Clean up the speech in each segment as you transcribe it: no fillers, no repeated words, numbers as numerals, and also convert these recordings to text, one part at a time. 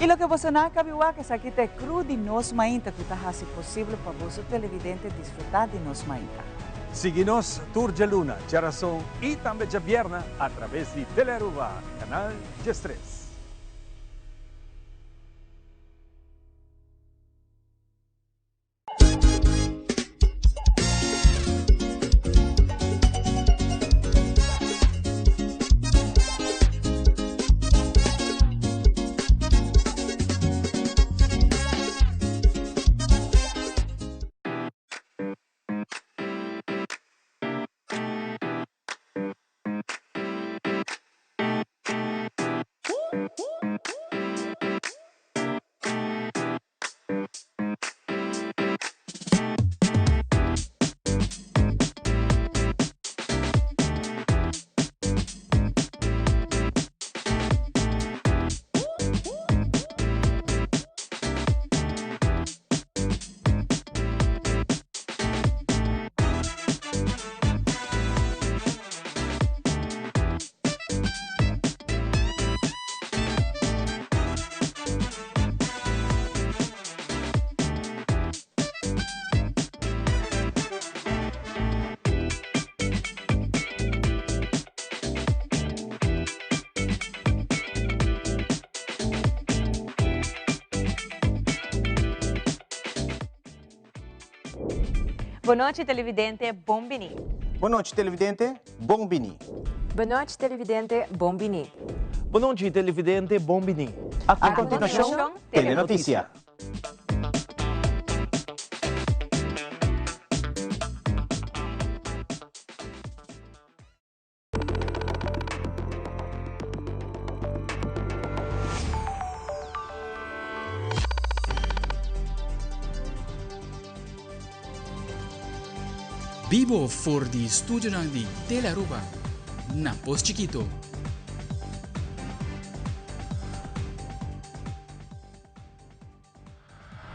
Y loke boso a caba di wak, esaki ta e crew di Nos Mainta cu ta haci posibel pa boso televidente disfruta di Nos Mainta. Sigui nos tur dialuna, diarason y tambe diabierna a traves di Telearuba, Canal 13. Bon nochi, televidente, bon bini. Bon nochi, televidente, bon bini. Bon nochi, televidente, bon bini. Bon nochi, televidente, bon bini. A continuacion, Telenoticia. Bibo for di studionan di Telearuba na Pos Chiquito.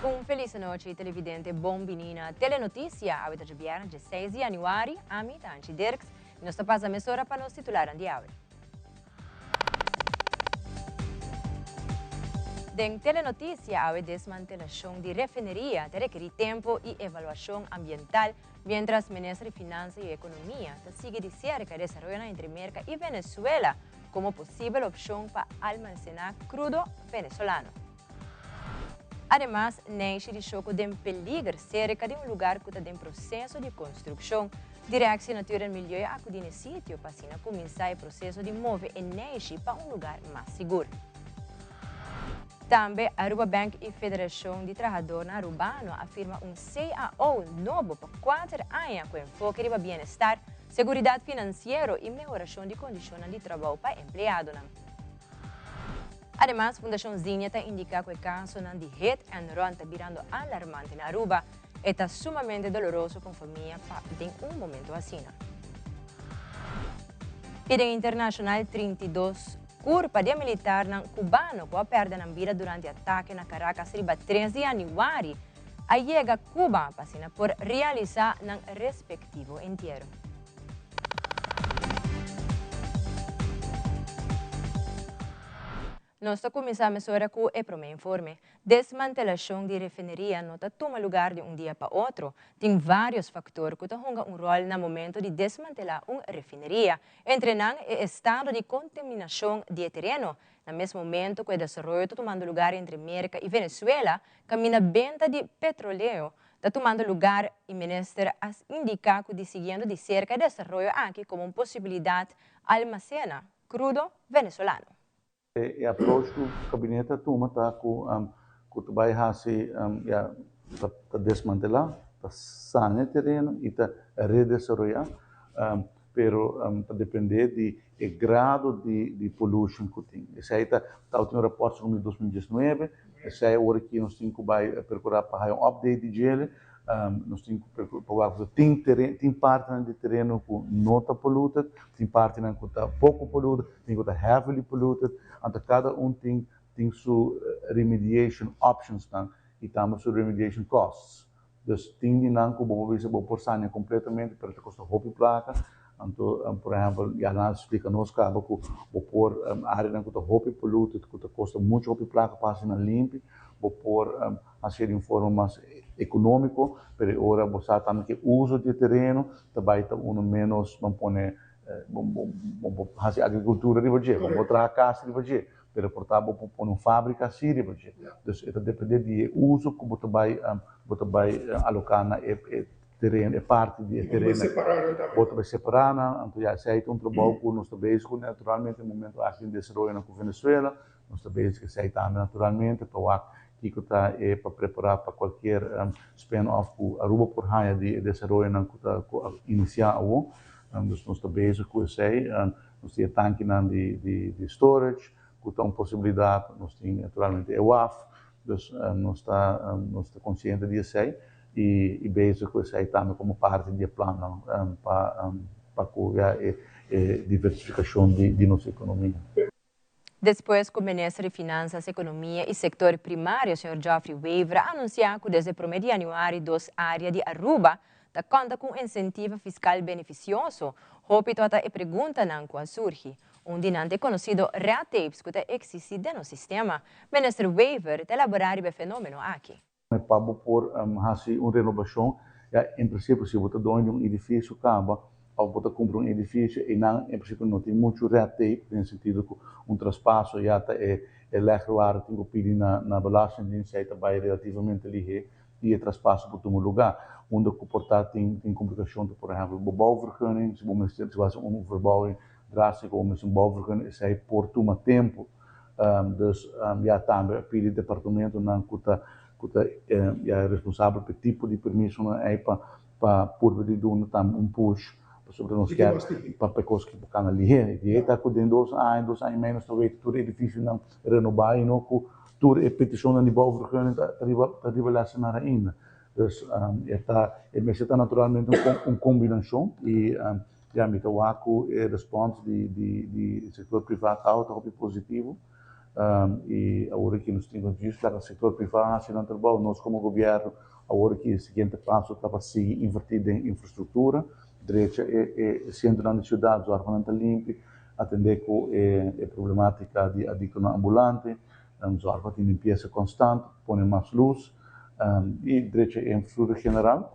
Un feliz nochi, televidente, bon bini na Telenoticia. Awe ta djabièrnè 16 di januari. Ami ta Anchi Dirks. I nos ta pasa mesora pa nos titularnan di awe. Den Telenoticia awe desmantelashon di refineria ta rekerí tempo i evaluashon ambiental, mientras Minister di Finansa i Ekonomia ta sigui di serka e desaroyonan entre Merka i Venezuela komo posibel opshon pa almasená krudo venezolano. Ademas, neishi di shoko den peliger serka di un lugar ku ta den proseso di konstrukshon. Directie Natuur en Milieu a akudí n'e sitio pa asina kuminsá e proseso di move e neishi pa un lugar mas sigur. Tambe Aruba Bank i Federashon di Trahadornan Arubano a firma un CAO nobo pa kuater aña ku enfoke riba bienestar, seguridat finansiero i mehorashon di kondishonnan di trabou pa empleadonan. Ademas, Fundashon Zinnia ta indiká ku e kasonan di hit and run ta birando alarmante na Aruba. E ta sumamente doloroso pa un famia pa den un momento asina. I den internashonal 32 kurpa di e militarnan kubano ku a pèrdè nan bida durante atake na Caracas riba 3 di yanüari a yega Cuba pa asina por realisá nan respektivo entiero. Nos ta kuminsá mesora ku e promé informe. Desmantelashon di refineria no ta tuma lugar di un dia pa otro. Tin vários faktor ku ta hunga un ròl na momento di desmantelá un refineria. Entre nan e estado di kontaminashon di e tereno. Na mes momento ku e desaroyo ta tumando lugar entre Merka i Venezuela, kaminda benta di petroleo ta tumando lugar i minister a indiká ku di siguiendo di serka e desaroyo aki komo un posibilidat almasena krudo venezolano. E approach ku kabinete a tuma ta ku ku ta bai hasi ya ta desmantelá, ta sana e tereno i ta redesaroyá, pero ta dependé di e grado di pollution ku tin. Esei ta tabatin un rapòrt segun di 2019, esei awor aki nos tin ku bai perkurá pa haya un update di djele, nos tin ku perkurá pa wak pasobra tin teren tin partinan di tereno ku no ta polluted, tin partinan ku ta poko polluted, tin ku ta heavily polluted, anto kada un tin tin su remediation optionsnan i tambe su remediation costs. Dus tin di nan ku bo por bisa bo por sania kompletamente pero ta kosta hopi plaka. Anto, por ehempel, ya nan a splika nos kaba ku bo por areanan ku ta hopi polluted, ku ta kosta muchu hopi plaka pa hasi nan limpi, bo por hasié di un forma mas ekonómiko, pero e ora bo sa tambe ku e uso di e tereno ta bai ta unu ménos, ban pone, bo bo hasi agrikultura riba dje, bo por traha kas riba dje, pero por ta bo por pone un fábrika si riba dje. Dus e ta dependé di e uso ku bo ta bai bo ta bai aloká na e tereno, e parti di e tereno. Bo ta bai separá nan, anto ya esei ta un trabou ku nos ta bezig kuné naturalmente e momento aki den desaroyonan ku Venezuela, nos ta bezig esei tambe naturalmente pa wak kiko ta e pa prepará pa kualkier spin off ku Aruba por haña di e desaroyonan ku ta ku a inisiá awor. Dus nos ta bezig ku esei, nos tin e tankinan di di storage ku ta un posibilidat, nos tin naturalmente e waf, dus nos ta nos ta konsiente di esei. I bezig ku esei tambe komo parti di e plannan pa pa ku ya e e diversifikashon di di nos ekonomia. Despues ku Minister di Finansas, Ekonomia i Sektor Primario, señor Geoffrey Wever a anunsiá ku desde promé di yanüari dos área di Aruba ta konta ku un insentiva fiskal benefisioso, hopi tabata e preguntanan ku a surgi. Un di nan ta e konosido red tapes ku ta eksistí den nos sistema. Minister Wever ta elaborá riba e fenómeno aki. Pa bo por hasi un renobashon, ya en prinsipio si bo ta doño di un edifisio kaba òf bo ta kumpra un edifisio einan en prinsipio no tin muchu red tape den sentido ku un traspaso ya ta e e legrewaarde tin ku pidi na na belastingdienst esei ta bai relativamente lihé i e traspaso por tuma lugá. Unda ku por ta tin tin komplikashon ta por ehèmpel bo bouwvergunning si bo mester si bo hasi un verbouwing drástiko bo mester un bouwvergunning esei por tuma tempu. Dus ya tambe a pidi departamentonan ku ta ku ta ya responsabel pa e tipo di permisonan ei pa pa purba di duna tambe un push pasobra nos kier pa pa e kos ki por kana lihé. I e ta ku den dos aña, dos aña i mei nos ta weta tur e edifisionan renobá i no ku tur e petishonnan di bouwvergunning ta riba ta riba lèsenar ainda. Dus e ta e mester ta naturalmente un kombinashon i Ya, mi ta wak ku e respons di di di sektor privá kaba ta hopi positivo. I awor aki nos tin ku djis laga sektor privá hasi nan trabou. Nos komo gobièrnu awor aki e siguiente paso ta pa sigui invertí den infrastruktura, drecha e e sentronan di siudat, zòrg pa nan ta limpi, atendé ku e e problemátika di adiktonan ambulante, zòrg pa tin limpiesa konstant, pone mas lus i drecha e infrastruktura general.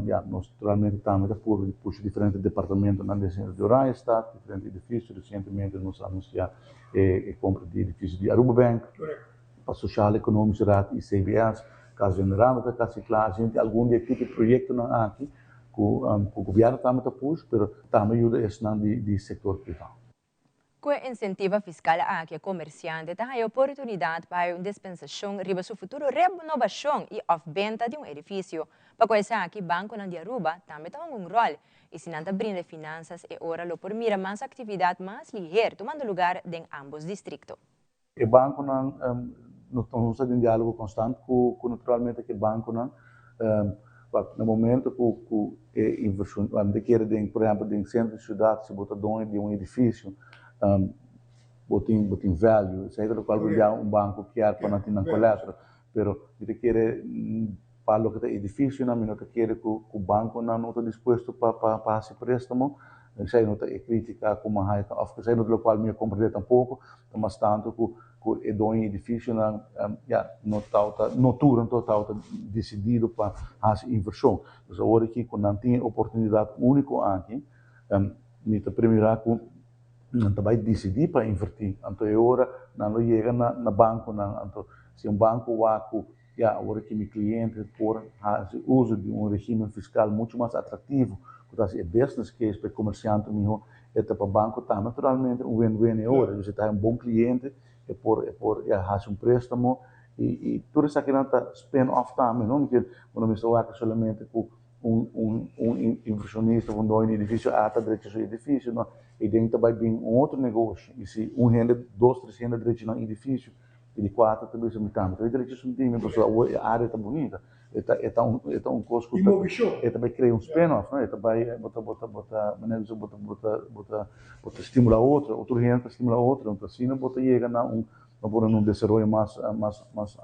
Ya, nos naturalmente tambe ta purba di pusha diferente departamentonan den centro di Oranjestad, diferente edificio. Recientemente nos a anuncia e compra di edificio di Aruba Bank, pa Sociaal Economische Raad y CBS. Cas Veneranda ta casi cla. Asina tin algun di e tipo proyectonan aki cu cu gobierno tambe ta push, pero tambe yuda esnan di sector priva. Ku e insentiva fiskal aki e komersiante ta haña oportunidat pa haña un dispensashon riba su futuro renobashon i òf benta di un edifisio. Pa ku esaki bankonan di Aruba tambe ta hunga un ròl i si nan ta brinda e finansas e ora lo por mira mas aktividat mas liher tumando lugar den ambos distrikto. E bankonan, nos ta usa den diálogo konstant ku ku naturalmente ku e bankonan. Wak, na momento ku ku e invershon, wak, mi ta kere den, por ehèmpel, den sentro di siudat, si bo ta doño di un edifisio, bo tin bo tin value, esei ta lokual bo bia un banko kier pa nan tin nan collateral. Pero mi ta kere pa loke ta edificionan mi no ta kere cu cu banconan no ta dispuesto pa pa pa haci prestamo. Esey no ta e critica cu mi a haya of esey no ta locual mi a comprende tampoco. Ta mas tanto cu cu e doño di edificionan ya no tawata no tur anto tawata decidido pa haci inversion. Dus awor aki cu nan tin e oportunidad unico aki mi ta premira cu nan ta bai disidí pa invertí. Anto e ora nan lo yega na na bankonan. Anto si un banko wak ku ya awor aki mi kliente por hasi uso di un regimen fiskal muchu mas atraktivo ku ta hasi e business case pa e komersiante mihó, e ta pa banko tambe naturalmente un win-win e ora. Dus e ta haña un bon kliente, e por e por ya hasi un préstamo i i tur esakinan ta spin off tambe no. Mi kier bo no mester wak solamente ku un un un inversionista of un doño di edificio a ta drecha su edificio, no, e den ta bai bin un otro negoshi y si un hende, dos, tres hende drecha nan edificio y di cuater ta bisa mi tambe ta bai drecha su dimi pasobra awor e area ta bunita, e ta e ta un e ta un cos cu ta e ta bai crea un spin off, no, e ta bai bo ta bo ta bo ta manera bisa bo ta bo ta bo ta bo ta stimula otro, otro hende ta stimula otro, entonces asina bo ta yega na un bo por na un desaroyo mas mas mas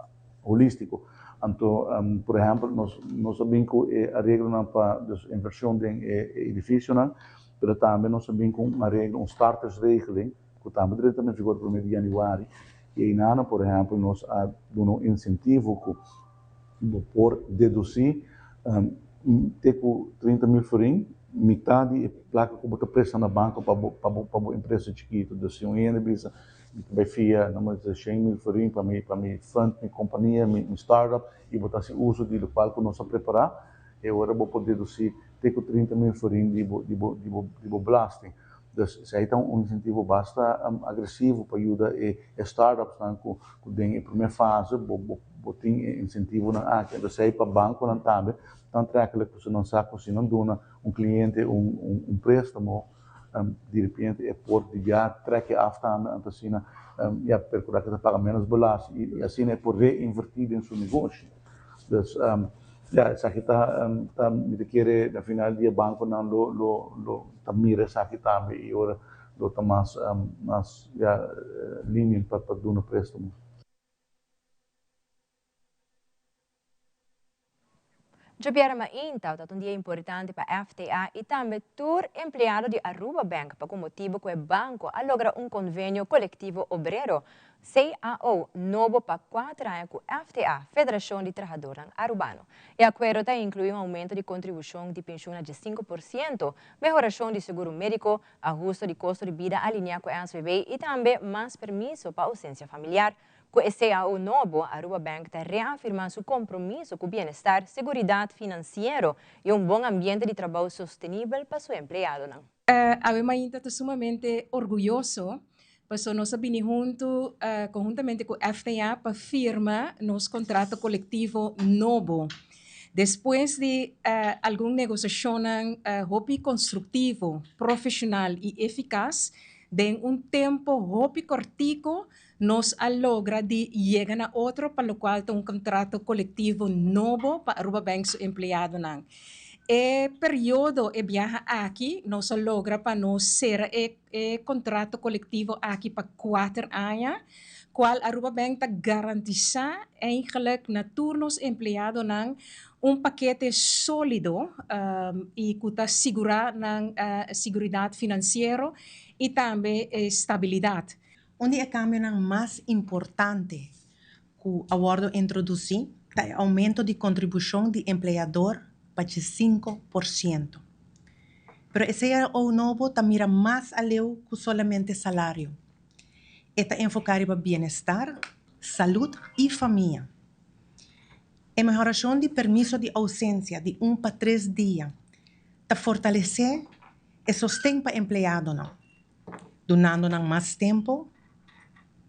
holístiko. Anto, por ehèmpel, nos nos a bin ku e areglonan pa dus invershon den e edifisionan. Pero tambe nos a bin ku un areglo, un startersregeling, ku tambe ta drenta na vigor promé di yanüari. I einan, por ehèmpel, nos a duna un insentivo ku bo por dedusí te ku 30 mil florin, mitá di e plaka ku bo ta presta na banko pa bo pa bo pa bo empresa chikitu. Dus si un hende bisa mi ta bai fia no mas di shen mil florin pa mi pa mi fund mi kompania, mi mi startup i bo ta hasi uso di lokual ku nos a prepará, e ora bo por dedusí te ku 30 mil florin di bo di bo di bo di bo belasting. Dus esei ta un insentivo basta agresivo pa yuda e startupsnan ku ku den e promé fase bo bo bo tin e insentivonan aki. Entonces esei pa bankonan tambe ta aantrekkelijk pasobra nan sa ku si nan duna un kliente un un préstamo diripiente e por di bia trek e af tambe anto asina ya perkurá ku e ta paga ménos belasting i asina e por reinvertí den su negoshi. Dus ya esaki ta ta mi ta kere na final di e bankonan lo lo lo ta mira esaki tambe i ora lo ta mas mas ya lenient pa pa duna prestamo. Djobièrnè mainta ta un dia importante pa FTA i tambe tur empleado di Aruba Bank pa ku motibu ku e banko a logra un konvenio kolektivo obrero, CAO, nobo pa kuater aña ku FTA, Federashon di Trahadornan Arubano. E akuerdo ta inkluí un oumento di kontribushon di penshun na 15%, mehorashon di seguro médiko, ahusto di kosto di bida alineá ku SVB i tambe mas permiso pa ousensia familiar. Ku e CAO nobo, Aruba Bank ta reafirmá su kompromiso ku bienestar, seguridat finansiero i un bon ambiente di trabou sostenibel pa su empleadonan. Awe mainta ta sumamente orguyoso pasobra nos a bini huntu konhuntamente ku FTA pa firma nos kontrato kolektivo nobo. Despues di algun negosiashonnan hopi konstruktivo, profeshonal i efikas den un tempo hopi kòrtiku Nos a logra di yega na otro pa locual ta un contrato colectivo nobo pa Aruba Bank su empleadonan. E periodo e biaha aki nos a logra pa nos cera e e contrato colectivo aki pa cuater aña, cual Aruba Bank ta garantisa eigenlijk na tur nos empleadonan un pakete solido y cu ta sigura nan siguridad financiero y tambe stabilidad. Un di e kambionan mas importante ku a wòrdu introdusí ta e oumento di kontribushon di empleador pa 15%. Pero e CAO nobo ta mira mas aleu ku solamente salario. E ta enfoká riba bienestar, salud i famia. E mehorashon di permiso di ousensia di un pa tres dia ta fortalesé e sosten pa empleadonan. dunando nan mas tempu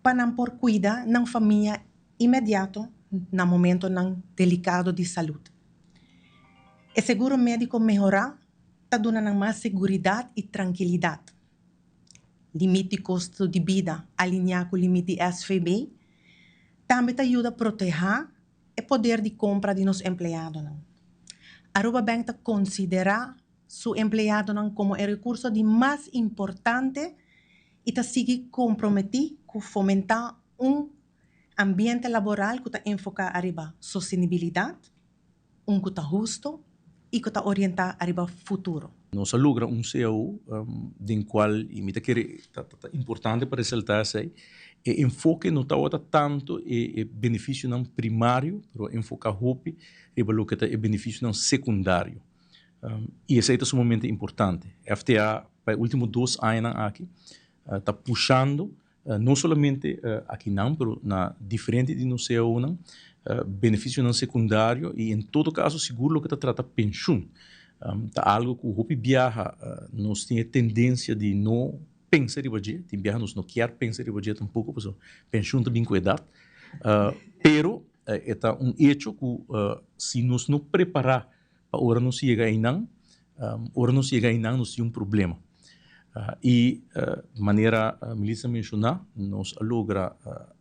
pa nan por kuida nan famia inmediato na momentonan delikado di salud. E seguro médiko mehorá ta duna nan mas seguridat i trankilidat. Limit di kosto di bida aliniá ku limit di SVB tambe ta yuda protehá e poder di kompra di nos empleadonan. Aruba Bank ta konsiderá su empleadonan komo e rekurso di mas importante i ta sigui komprometí ku fomentá un ambiente laboral ku ta enfoká ariba sostenibilidat, un ku ta husto i ku ta orientá ariba futuro. Nos a logra un cao den kual, i mi ta kere ta importante pa resaltá esei, e enfoke no tabata tantu e benefisionan primario, pero a enfoká hopi riba loke ta e benefisionan sekundario. I esei ta sumamente importante. FTA pa e ultimo dos añanan aki ta pushando no solamente akinan pero na diferente di nos CAOnan beneficionan secundario y en todo caso sigur loke ta trata pensioen. Ta algo cu hopi biaha nos tin e tendencia di no pensa riba dje, tin biaha nos no kier pensa riba dje tampoco pasobra pensioen ta bin cu edad, pero e ta un hecho cu si nos no prepara Pa ora nos yega einan, ora nos yega einan nos tin un problema. I manera Melissa a menshoná, nos a logra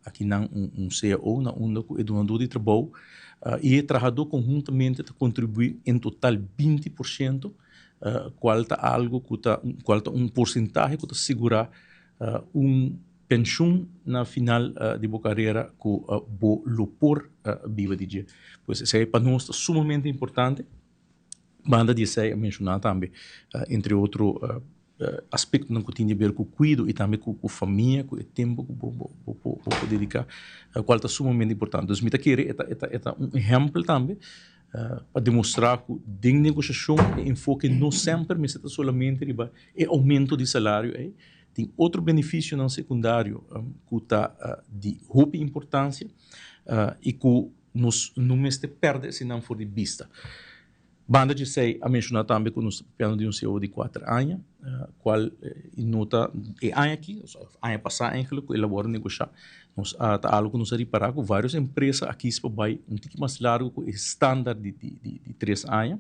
akinan un cao na unda ku e dunadó di trabou i e trahadó konhuntamente ta kontribuí en total 20%, kual ta algu ku ta kual ta un porsentahe ku ta sigurá un penshun na final di bo karera ku bo lo por biba di dje. Pues esei pa nos ta sumamente importante. Banda di esei a menshoná tambe entre otro. aspektonan ku tin di ber ku kuido i tambe ku famia, ku e tempu ku bo bo por dediká, kual ta sumamente importante. Dus mi ta kere e ta e ta un ehèmpel tambe pa demostrá ku den negoshashon e enfoke no semper mester ta solamente riba e oumento di salario ei, tin otro benefisionan sekundario ku ta di hopi importansia i ku nos no mester pèrdè eseinan for di bista. Banda dje esei a menshoná tambe ku nos ta papiando di un ceo di kuater aña, kual no ta e aña aki, aña pasá eigenlijk ku el a wòrdu negoshá. Nos a ta algu ku nos a ripará ku vários empresa a kis pa bai un tiki mas largu ku e standaard di tres aña,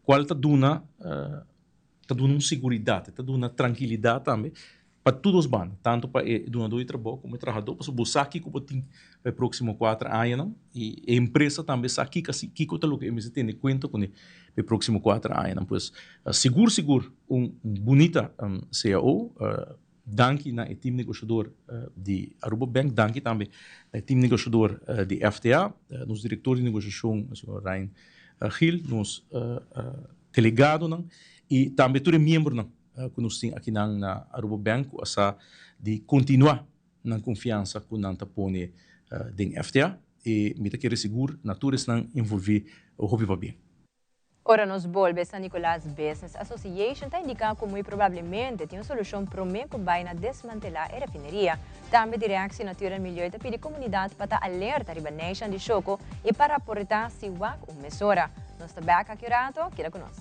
kual ta duna ta duna un seguridat, ta duna trankilidat tambe pa tur dos banda, tantu pa e dunadó di trabou komo e trahadó, pasobra bo sa kiko bo tin pa e próksimo kuater añanan i e empresa tambe sa kiko si kiko ta loke e mester tene kuenta kuné pa e próksimo kuater añanan. Pues sigur sigur un bunita cao. Danki na e team negoshador di Aruba Bank, danki tambe na e team negoshador di FTA, nos direktor di negoshashon señor Ryan Gil, nos delegadonan i tambe tur e miembronan ku nos tin akinan na Aruba Bank ku a sa di kontinuá nan konfiansa ku nan ta pone den FTA i mi ta kere sigur na tur esnan envolví hopi pabia. Ora nos bolbe, San Nicolas Business Association ta indica cu muy probablemente tin un solucion prome cu bay na desmantela e refineria. Tambe Directie Natuur en Milieu ta pidi comunidad pa ta alerta riba neishan di shoco y pa raporta si wak un mesora. Nos ta bek aki un rato, keda cu nos.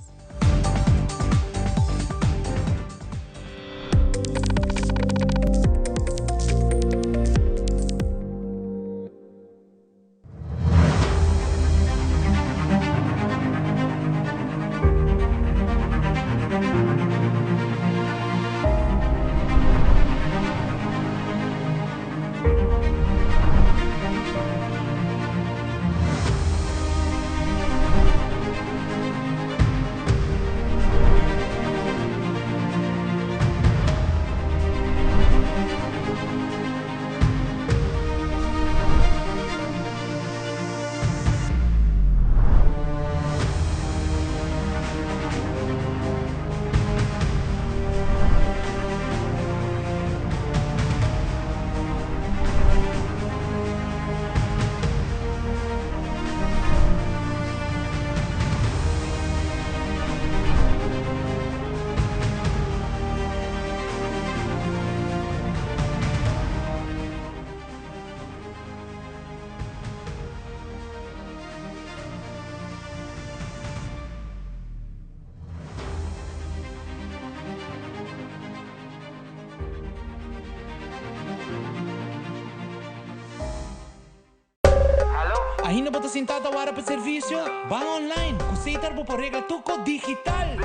Ainda bo ta sintá ta wara pa servisio? Ban online! Ku Setar bo por regla tur kos digital!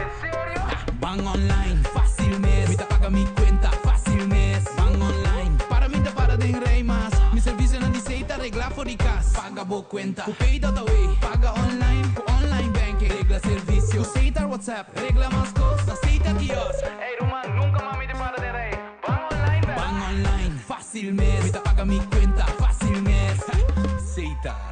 Ban online, fásil mes! Mi ta paga mi kuenta, fásil mes! Ban online, para mi ta para den rei mas! Mi servisionan di Setar regla for di kas! Paga bo kuenta ku Pay.away! Paga online ku online banking! Regla servisio ku Setar WhatsApp! Regla mas kos na Setar kiosk! Ey ruman, nunka mas mi ta para den rei! Ban online bek! Ban online, fásil mes! Mi ta paga mi kuenta, fásil mes! Setar.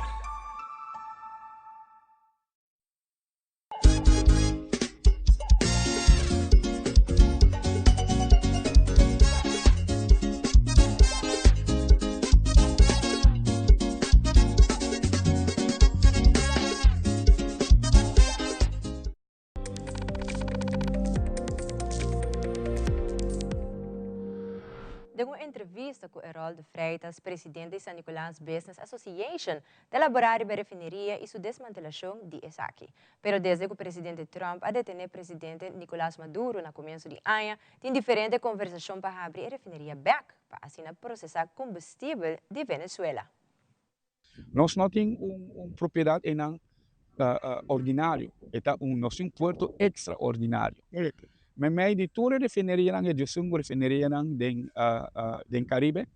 Den un entrevista cu Erol de Freitas, presidente di San Nicolas Business Association, ta elabora riba e refineria y su desmantelacion di esaki. Pero desde cu presidente Trump a detene presidente Nicolas Maduro na comienso di aña, tin diferente conversacion pa habri e refineria bek, pa asina procesa combustibel di Venezuela. Nos no tin un propiedad einan ordinario, e ta un, nos tin un puerto extraordinario. Meimei di tur e refinerianan, e diesungu refinerianan den den Caribe,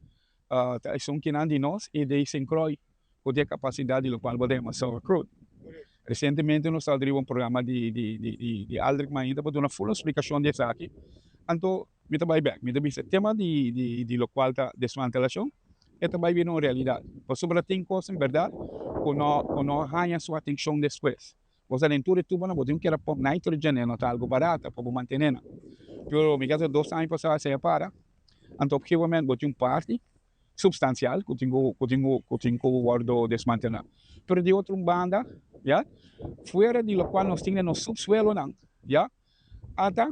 ta esun kinan di nos y di Saint Croix cu tin e capacidad di locual bo ta yama sour crude. Recientemente nos ta riba un programa di di di di Aldrich Mainta pa duna full explicacion di esaki, anto Mi ta bai bek, mi ta bisa e tema di di di lokual ta desmantelashon e ta bai bira un realidat, pasobra tin kos en bèrdat ku no ku no haña su atenshon despues. Bo sa den tur e tubonan bo tin ku keda pòmp nitrogen, e no ta algu barata pa bo mantené nan. Pero mi kasa 2 aña pasá esei a para. Anto op gegeven moment bo tin un parti substancial ku tin ku ku tin ku ku tin ku wòrdu desmantelá. Pero di otro un banda, ya, fuera di lokual nos tin den nos subsuelonan, ya, ata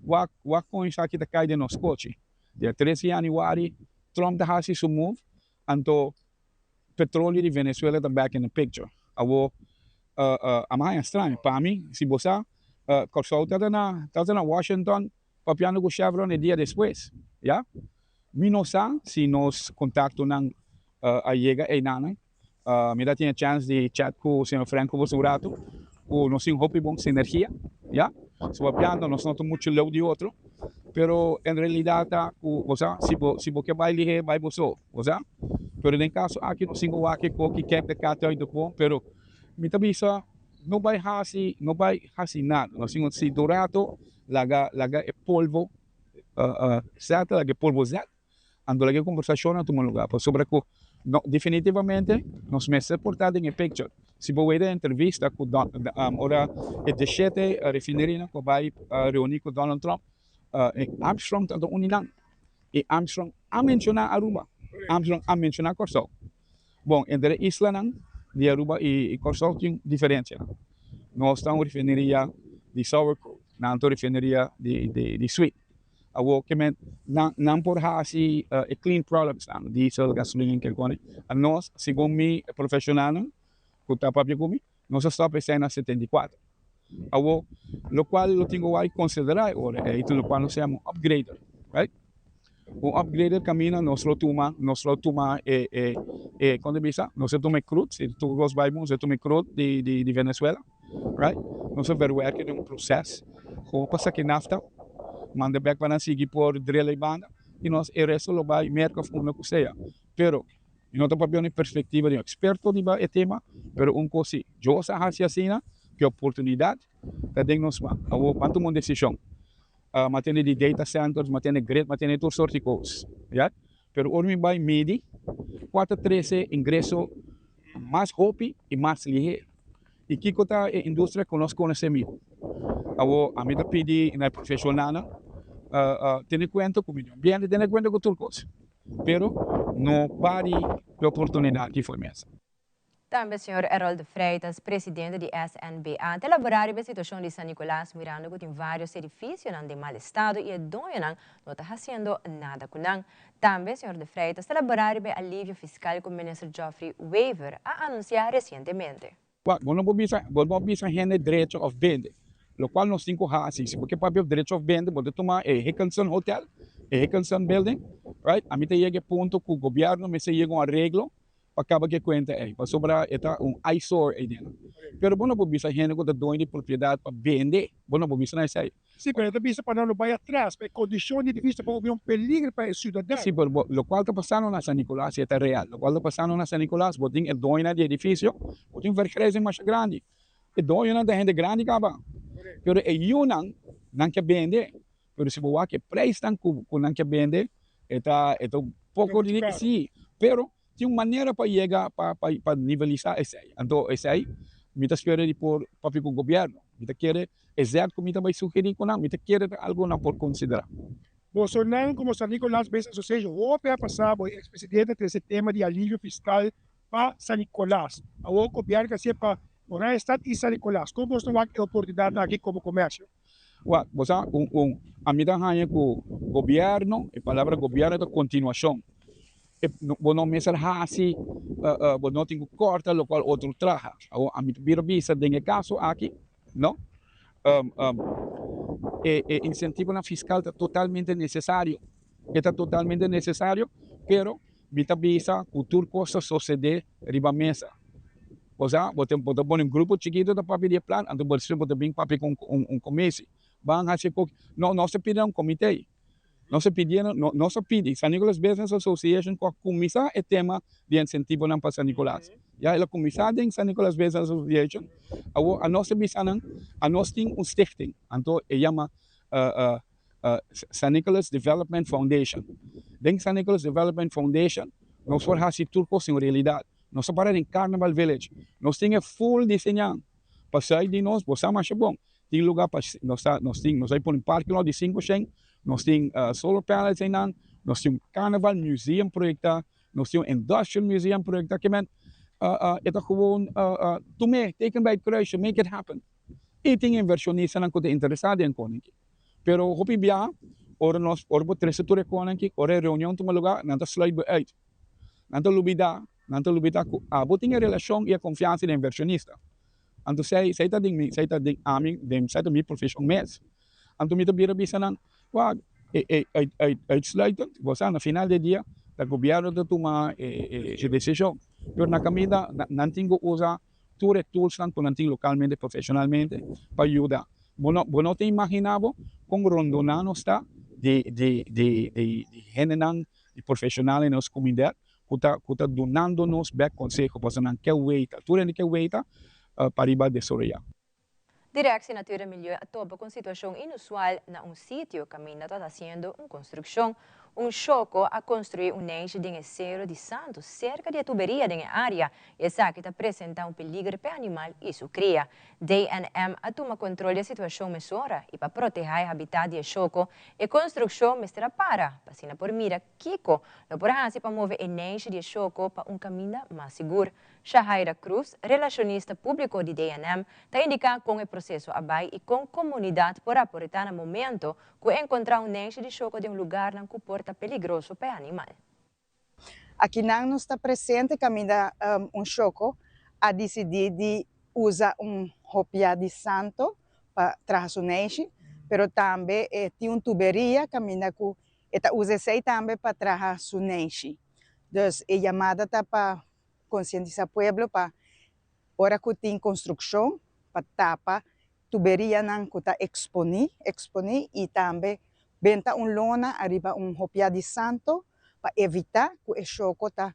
wak wak kon esaki ta kai den nos kochi. Dia 3 di yanüari Trump ta hasi su move, anto petroleo di Venezuela ta back in the picture. Awor a mi haña straño. Pa mi, si bo sa, Kòrsou tabata na tabata na Washington papiando ku Chevron e dia despues, ya. Mi no sa si nos kontaktonan a yega einanan. Mi ta tin e chèns di chat ku señor Frank Cobos un ratu, ku nos tin hopi bon sinergia, ya. So papiando nos no ta muchu leu di otro, pero en realidad ta ku bo sa si bo si bo ke bai lihé bai bo so, bo sa. Pero den kaso aki nos tin ku wak e koki kek de kat uit de boom, pero mi ta bisa no bai hasi no bai hasi nada, nos tin ku si un rato laga laga e polvo settle, laga e polvo zet. Anto laga e kombersashonnan tuma lugá pasobra ku no definitivamente nos mester por ta den e picture. Si bo wei den entrevista ku Don ora e deshete refinerianan ku a bai reuní ku Donald Trump, Armstrong ta un di nan i Armstrong a menshoná Aruba, Armstrong a menshoná Kòrsou. Bon, entre e islanan di Aruba i Kòrsou tin diferensianan. Nos ta un refineria di sour crude, nan ta un refineria di sweet. Awor ke men nan nan por hasi e clean products nan, diesel, gasolin, kel kone. Anos, segun mi profesionalnan ku ta papia ku mi, nos a stop esei na 74. Awor, lokual lo tin ku wak konsiderá e ora ei ta lokual nos yama un upgrader, right? Un upgrader kaminda nos lo tuma, nos lo tuma e e e kon ta bisa? Nos a tuma e crude, si tur kos bai bon, nos a tuma e crude di di di Venezuela. Right? Nos a verwerke den un proces como pa saki nafta, manda bek pa nan sigui por drill ei banda y nos e resto lo bay Merca of unda cu sea. Pero mi no ta papia un perspectiva di un experto riba e tema, pero un cos si, Dios a haci asina cu e oportunidad ta den nos man. Awor ban tuma un decision. Ma tende di data centers, ma tende grid, ma tende tur soort di cos. Ya? Pero ora mi bay midi cua ta trece ingreso mas hopi y mas lihe. I kiko ta e industria ku nos konosé mihó? Awor, ami ta pidi na e profeshonalnan tene kuenta ku medio ambiente, tene kuenta ku tur kos, pero no pari e oportunidat ki for mesa. Tambe señor Errol de Freitas, presidente di SNBA, ta elabora riba e situacion di San Nicolas mirando cu tin varios edificionan den mal estado y e doñonan no ta haciendo nada cu nan. Tambe señor de Freitas ta elabora riba e alivio fiscal cu Minister Geoffrey Wever a anuncia recientemente. Wak, bo no por bisa, bo no por bisa hende drecha of bende. Locual nos tin cu haci, si bo ke papia of drecha of bende, bo ta tuma e Hickinson Hotel, e Hickinson Building, right? Ami ta yega e punto cu gobierno mester yega un areglo pa caba cu e cuenta ey, pasobra e ta un eyesore ey dentro. Pero bo no por bisa hende cu ta doño di propiedad pa bende, bo no por bisa nan esey. Sí, pero e ta bisa pa nan no bai atras, pa e kondishon di edifisio ta por un peligro pa e siudadano. Sí, pero bo, lokual ta pasando na San Nicolas, i e ta real, lokual ta pasando na San Nicolas, bo tin e doñonan di edifisio, bo tin vergrijzing masha grandi. E doñonan ta hende grandi kaba, pero e yunan, nan ke bende, pero si bo wak e prijsnan ku ku nan ke bende, e ta e ta un poko ridíkulo, sí, pero Tin un manera pa yega pa pa nivelisá esei. Anto esei mi ta spera di por papia ku gobièrnu. Mi ta kere e zèt ku mi ta bai sugerí ku nan, mi ta kere ta algu nan por konsiderá. Bosonan komo San Nicolas Business Association hopi a pasa bo e ex presidente a trese tema di alivio fiskal pa San Nicolas. Awor gobièrnu ke hasié pa Oranjestad i San Nicolas. Kon boso ta wak e oportunidat aki komo komersio? Wak, bo sa, un un ami ta haña ku gobièrnu, e palabra gobièrnu ta kontinuashon. E bo no mester hasi, bo no tin ku kòrta lokual otro traha. Awor ami ta bira bisa den e kaso aki, no, e e insentivonan fiskal ta totalmente nesesario. E ta totalmente nesesario, pero mi ta bisa ku tur kos ta sosede riba mesa. Osea, bo ta bo ta pone un grupo chikito ta papia di e plan, anto bo despues bo ta bin papia ku un un komisi. Ban hasi e koki. No, nos ta pidi na un komite. Nos a pidi, nos a pidi San Nicolas Business Association ku a kuminsá e tema di insentivonan pa San Nicolas. Ya el a kuminsá den San Nicolas Business Association. Awor anos ta bisa nan, anos tin un stichting, anto e yama San Nicolas Development Foundation. Den San Nicolas Development Foundation nos por hasi tur kos en realidat. Nos ta para den Carnival Village. Nos tin e full diseñá. Pasai di nos, bo sa masha bon. Tin lugar pa nos ta nos tin nos a pone parking lot di sinku shen, nos tin solar panels einan, nos tin un carnaval museum proyecta, nos tin un industrial museum proyecta ke men e ta gewoon tum'é, teken bij het kruisje, make it happen. I tin inversionistanan ku ta interesa den koninki. Pero hopi biaha ora nos ora bo trese tur e koninki, ora e reunion tuma lugar nan ta sluit bo uit. Nan ta lubida, nan ta lubida ku abo tin e relashon i e konfiansa di e inversionista. Anto sei, sei ta den mi, sei ta den ami, den sei ta mi profeshon mes. Anto mi ta bira bisa nan, wak, e, e, uit, uit, uitsluitend, bo sa, na final di e dia, ta gobièrnu ta tuma e, e, e desishon. Pero na kaminda, nan tin ku usa tur e toolsnan ku nan tin lokalmente, profeshonalmente, pa yuda. Bo no, bo no ta imaginá bo kon rondoná nos ta di, di, di, di, di hendenan, di profeshonal den nos komunidat ku ta ku ta dunando nos bek konseho pasobra nan ke weita, tur hende ke weita pa riba desaroyá. Directie Natuur en Milieu a topa ku un situashon inusual na un sitio kaminda ta hasiendo un konstrukshon. Un shoko a konstruí un neishi den e sero di santu serka di e tuberia den e área i esaki ta presentá un peliger p'e animal i su kria. DNM a tuma kontrol di e situashon mesora i pa protehá e habitat di e shoko, e konstrukshon mester a para pa asina por mira Kiko lo por hasi pa move e neishi di e shoko pa un kaminda mas sigur? Shahaira Cruz, relashonista públiko di DNM, ta indiká kon e proseso a bai i kon komunidat por raportá na momento ku enkontrá un neishi di shoko den un lugarnan ku por ta peligroso pa e animal. Akinan nos ta presente kaminda un shoko a disidí di usa un hopia di santo pa traha su neishi, pero tambe e tin un tuberia kaminda ku E ta usa esei tambe pa traha su neishi. Dus e yamada ta pa konsientisá pueblo pa ora ku tin konstrukshon pa tapa tuberianan ku ta eksponí eksponí i tambe benta un lona ariba un hopiá di santo pa evitá ku e shoko ta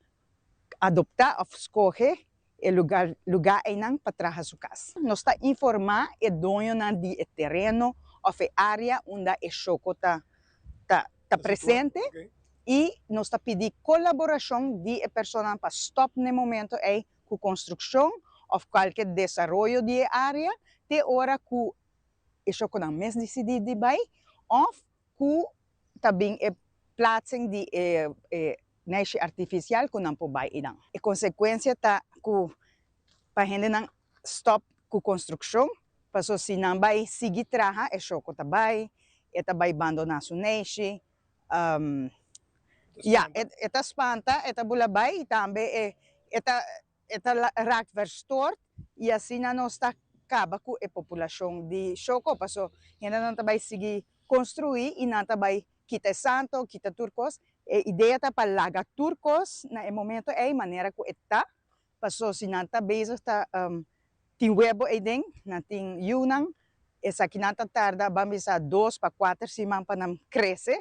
adoptá òf skohe e lugar lugá einan pa traha su kas. Nos ta informá e doñonan di e tereno òf e área unda e shoko ta ta ta presente i nos ta pidi kolaborashon di e personanan pa stòp n'e momento ei ku konstrukshon òf kualke desaroyo di e área te ora ku e shokonan mes disidí di bai òf ku ta bin e plaatsing di e neishi artifisial ku nan por bai einan. E konsekuensia ta ku pa hendenan stòp ku konstrukshon, paso si nan bai sigui traha e shoko ta bai, e ta bai bandoná su neishi, ya, e ta spanta, e ta bula bai i tambe e ta E ta raak verstoord y asina nos ta caba cu e populacion di Shoco paso hendenan ta bay sigui construi y nan ta bay kita e santo, kita tur cos. E idea ta pa laga tur cos na e momento ey manera cu e ta paso si nan ta bezig ta tin webo eyden, nan tin yunan, esakinan ta tarda ban bisa dos pa cuater siman pa nan crece,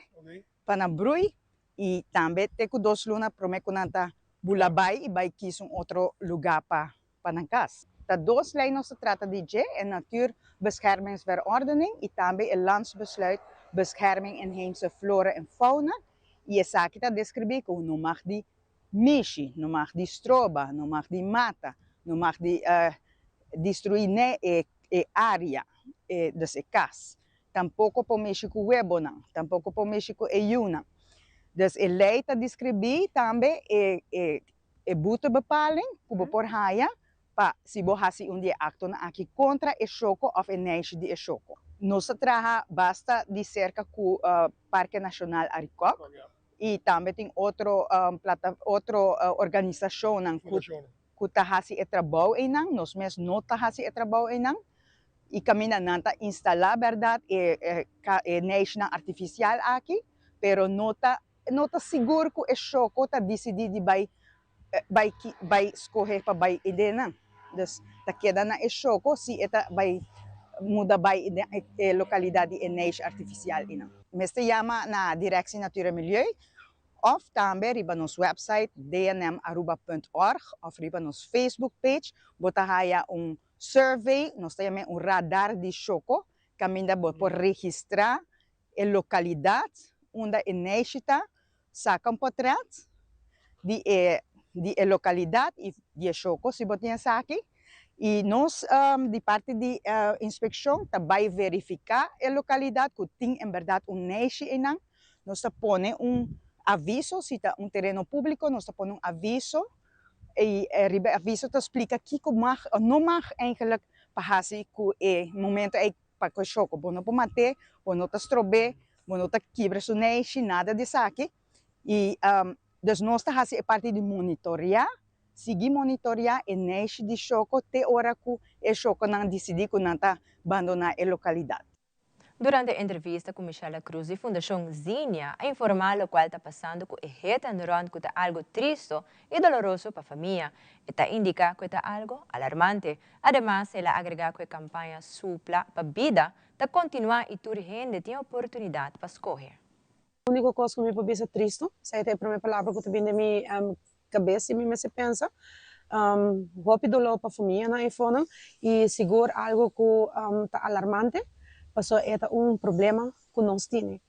pa nan brui y tambe te cu dos luna prome cu nan ta bula bay y bay kies un otro lugar pa pa nan cas. Ta dos ley nos ta trata di dje, e Natuurbeschermingsverordening y tambe e Landsbesluit Bescherming Inheemse Flora en Fauna y esaki ta describi cu no mag di mishi, no mag di stroba, no mag di mata, no mag di destrui ne e e area, e dus e cas. Tampoko por mishi ku webonan, tampoko por mishi ku e yunan. Dus e lei ta deskribí tambe e e e boetebepaling ku bo por haña pa si bo hasi un di e aktonan aki kontra e shoko òf e neishi di e shoko. Nos ta traha basta di serka ku Parke Nashonal Arikok i tambe tin otro plata otro organisashonnan ku ku ta hasi e trabou einan, nos mes no ta hasi e trabou einan, i kaminda nan ta instalá bèrdat e e neishnan artifisial aki, pero no ta no ta sigur ku e shoko ta disidí di bai bai bai skohe pa bai edennan. Dus ta keda na e shoko si e ta bai muda bai den e lokalidat di e neish artifisial einan. Mester yama na Directie Natuur en Milieu Of tambe riba nos website dnmaruba.org of riba nos Facebook page bo ta haya un survey, nos ta yam'é un radar di shoko, kaminda bo por registrá e lokalidat unda e neishi ta, saka un potrèt di e di e lokalidat i di e shoko si bo tin esaki. I nos di parti di inspekshon ta bai verifiká e lokalidat ku tin en bèrdat un neishi einan. Nos ta pone un aviso, si ta un tereno públiko nos ta pone un aviso i riba e aviso ta splika kiko mag òf no mag eigenlik pa hasi ku e momento ei pa ku e shoko. Bo no por mat'é, bo no ta strob'é, bo no ta kibra su neishi, nada di esaki. I dus nos ta hasi e parti di monitoreá, sigui monitoreá e neishi di shoko te ora ku e shokonan disidí ku nan ta bandoná e lokalidat. Durante e entrevista ku Michelle Cruz di Fundashon Zinia a informá lokual ta pasando ku e hit and run ku ta algu tristo i doloroso pa famia. E ta indiká ku e ta algu alarmante. Ademas el a agregá ku e kampaña Supla pa Bida ta kontinuá i tur hende tin e oportunidat pa skohe. Úniko kos ku mi por bisa tristu, esei ta e promé palabra ku ta bini den mi kabes i mi mester pensa. Hopi doló pa famianan ei fonan i sigur algu ku ta alarmante pasobra e ta un problema ku nos tini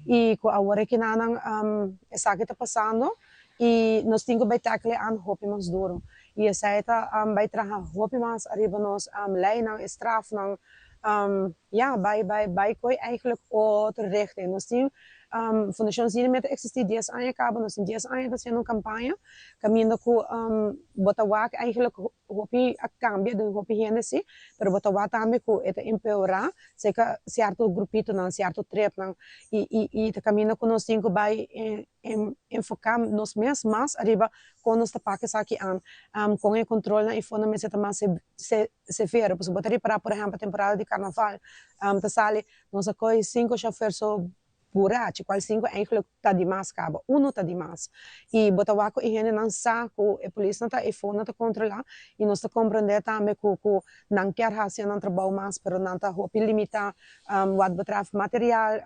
i ku awor e kinanan esaki ta pasando i nos tin ku bai tackle an hopi mas duru i esei ta bai traha hopi mas ariba nos leinan e strafnan. Ya, bai bai bai koe eigenlijk otro richting. Nos tin Fundacion Zineme ta existi dies aña caba, nos tin dies aña ta haciendo un campaña caminda cu bo ta wak eigenlijk hopi a cambia den hopi hende si, pero bo ta wak tambe cu e ta empeora cerca cierto grupitonan, cierto tripnan y y y ta caminda cu nos tin cu bai enfoca nos mes mas ariba con nos ta pak esaki an, con e controlnan y fondo mester ta mas severo, pasobra bo ta ripará por ehèmpel temporada di karnaval ta sali nos a kohe sinku shofèr so burachi kual sinku eigentlik ta dimas kaba unu ta dimas i bo ta wak ku e hendenan sa ku e polisnan ta efo nan ta kontrolá i nos ta komprendé tambe ku ku nan kier hasi nan trabou mas pero nan ta hopi limitá wat betrèft material.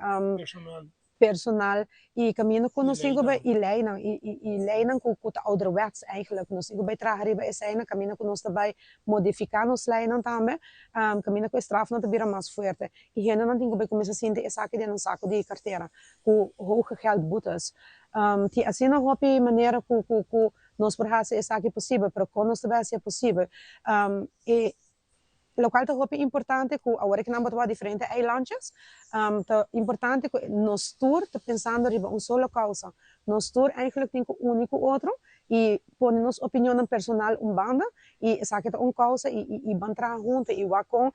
Personal y caminda cu nos tin cu bay y leynan y y leynan cu cu ta ouderwets eigenlijk nos tin cu bay traha riba eseynan caminda cu nos ta bay modifica nos leynan tambe caminda cu e strafnan ta bira mas fuerte y hendenan tin cu bay cuminsa sinti esaki den nan saco di cartera cu hoge geldboetes tin asina hopi manera cu cu cu nos por haci esaki posibel pero con nos ta bay haci posibel e Locual ta hopi importante cu awor cu nan bo ta wak diferente eilandjes, ta importante cu nos tur ta pensando riba un solo causa. Nos tur eigenlijk tin cu uni cu otro y pone nos opinionnan personal un banda y esaki ta un causa y y ban traha hunto y wak con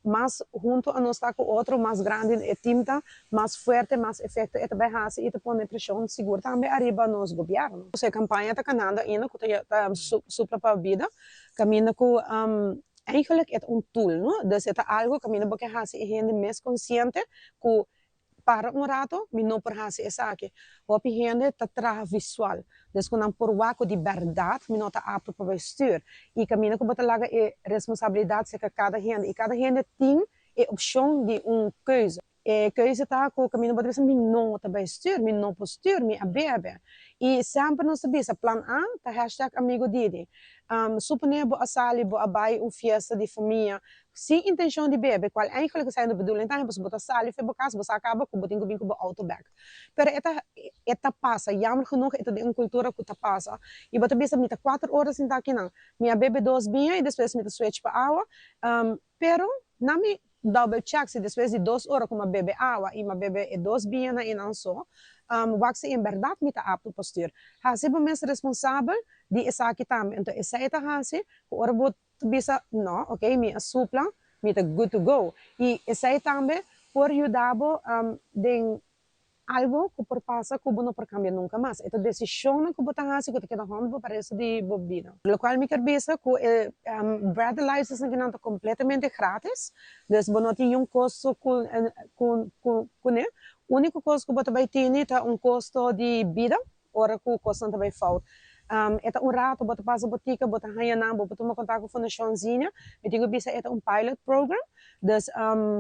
mas hunto anos ta cu otro mas grandi e team ta, mas fuerte, mas efecto e ta bay haci y ta pone presion sigur tambe ariba nos gobierno. E campaña ta canando ainda cu ta Supla pa Bida. Kaminda ku eigenlijk e ta un tool, no? Dus e ta algu kaminda bo ke hasi e hende mes konsiente ku para un rato mi no por hasi esaki. Hopi hende ta traha visual, dus ku nan por wak ku di bèrdat mi no ta apto pa bai stür. I kaminda ku bo ta laga e responsabilidat serka kada hende i kada hende tin e opshon di un keuze. E keuze ta ku kaminda bo ta bisa mi no ta bai stür, mi no por stür, mi a bebe. I semper nos ta bisa plan A ta hashtag amigo Didi. Suponé bo a sali bo a bai un fiesta di famia sin intenshon di bebe, kual eigenlijk esei no bedoeling ta, pasobra bo ta sali for bo kas, bo sa kaba ku bo tin ku bin ku bo outo bèk. Pero e ta e ta pasa, jammer genoeg e ta den un kultura ku ta pasa. I bo ta bisa mi ta kuater ora sintá akinan, mi a bebe dos biña i despues mi ta switch pa awa, Pero na mi double check si despues di dos ora ku m'a bebe awa i m'a bebe e dos biñanan einan so, wak si en bèrdat mi ta apto pa stuur. Hasi bo mes responsabel di esaki tambe. Anto esei ta hasi ku ora bo ta bisa, no, ok, mi a supla, mi ta good to go. I esei tambe por yuda bo den Algo ku por pasa ku bo no por kambia nunka mas. E ta desishonnan ku bo ta hasi ku ta keda hònd bo pa resto di bo bida. Lokual mi ker bisa ku e breathalyzers nan ta kompletamente gratis, dus bo no tin niun kosto ku kuné. Úniko kos ku bo ta bai tini ta un kosto di bida ora ku kosnan ta bai fout. E ta un rato bo ta pasa botika, bo ta haña nan, bo por tuma kontak ku Fundashon Zinia. Mi tin ku bisa e ta un pilot program, dus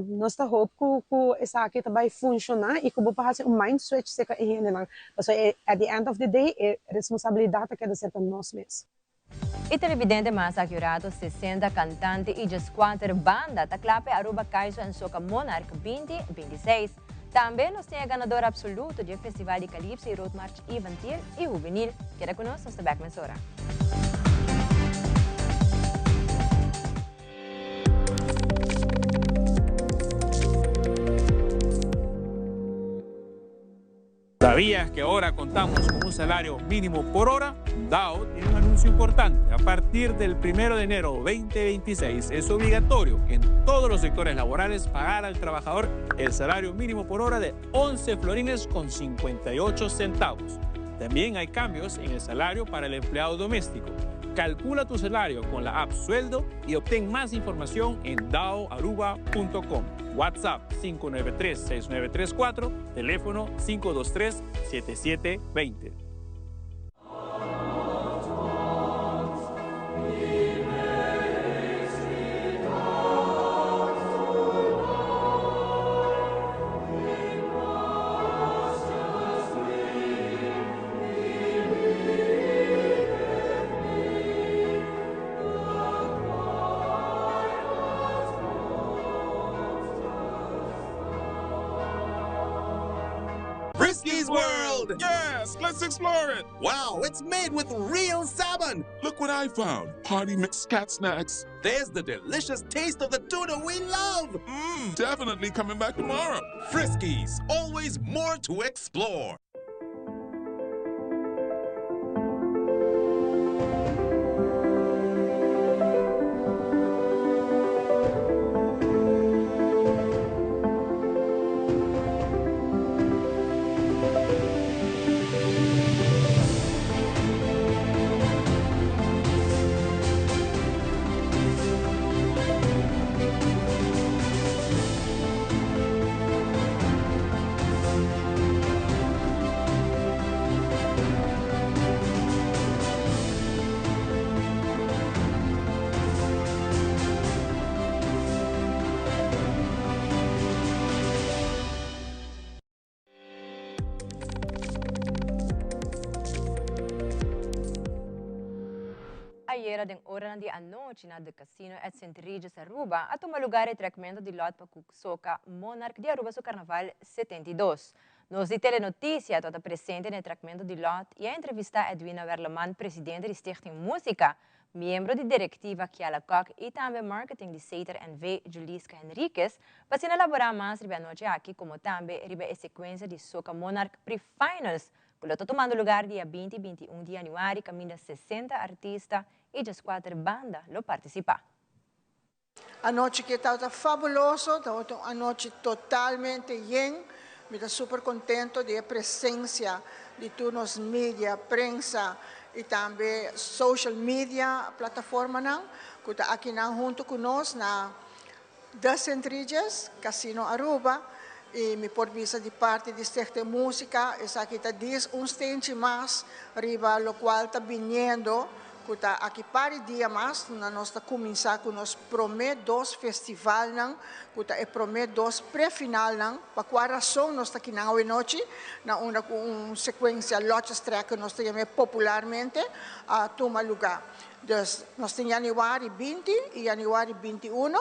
nos ta hoop ku ku esaki ta bai funshoná i ku bo por hasi un mind switch serka e hendenan. Pasobra at the end of the day e responsabilidat ta keda serka nos mes. E televidente mas acurado, 60 cantante y 14 banda ta cla p'e Aruba Kaiso en Soca Monarch 2026. Tambe nos tin e ganador absoluto dje Festival di Calypso y Road March Infantil y Hubenil. Keda cu nos, nos ta bek mesora. ¿Sabías que ahora contamos con un salario mínimo por hora? DAO tiene un anuncio importante. A partir del 1 de enero 2026 es obligatorio en todos los sectores laborales pagar al trabajador el salario mínimo por hora de 11 florines con 58 centavos. También hay cambios en el salario para el empleado doméstico. Calcula tu salario con la app Sueldo y obtén más información en daoaruba.com. WhatsApp 593-6934, teléfono 523-7720. Friskies World! Yes, let's explore it! Wow, it's made with real salmon! Look what I found! Party mix cat snacks. There's the delicious taste of the tuna we love! Mmm, definitely coming back tomorrow. Friskies, always more to explore. Ayera den oranan di anochi na The Casino at Sint Regis Aruba a tuma lugar e trekmento di lot pa ku Soca Monarch di Aruba su Carnaval 72. Nos di Telenoticia tabata presente na e trekmento di lot y a entrevista Edwina Werleman presidente di Stichting Musica, miembro di directiva Kiala Kok y tambe marketing di Sater NV Juliska Henriquez pa asina labora mas riba e anochi aki como tambe riba e secuencia di Soca Monarch Pre-Finals cu lo ta tumando lugar dia 20 y 21 di januari caminda 60 artista y 14 banda lo participa. Anochi ke tabata fabuloso, tabata un anochi totalmente yen. Mi ta super contento di e presencia di tur nos media, prensa y tambe social media plataformanan cu ta akinan hunto cu nos na The St. Regis Casino Aruba y mi por bisa di parti di Stichting Musica esaki ta dis un stenchi mas riba locual ta biniendo Ku ta aki par di dia mas na nos ta kuminsá ku nos promé dos festivalnan, ku ta e promé dos prefinalnan, pa kua rason nos ta kinan awenochi, na unda ku un sekuensia lotjestrekken nos ta yam'é popularmente, a tuma lugá. Dus nos tin yanüari 20 i yanüari 21,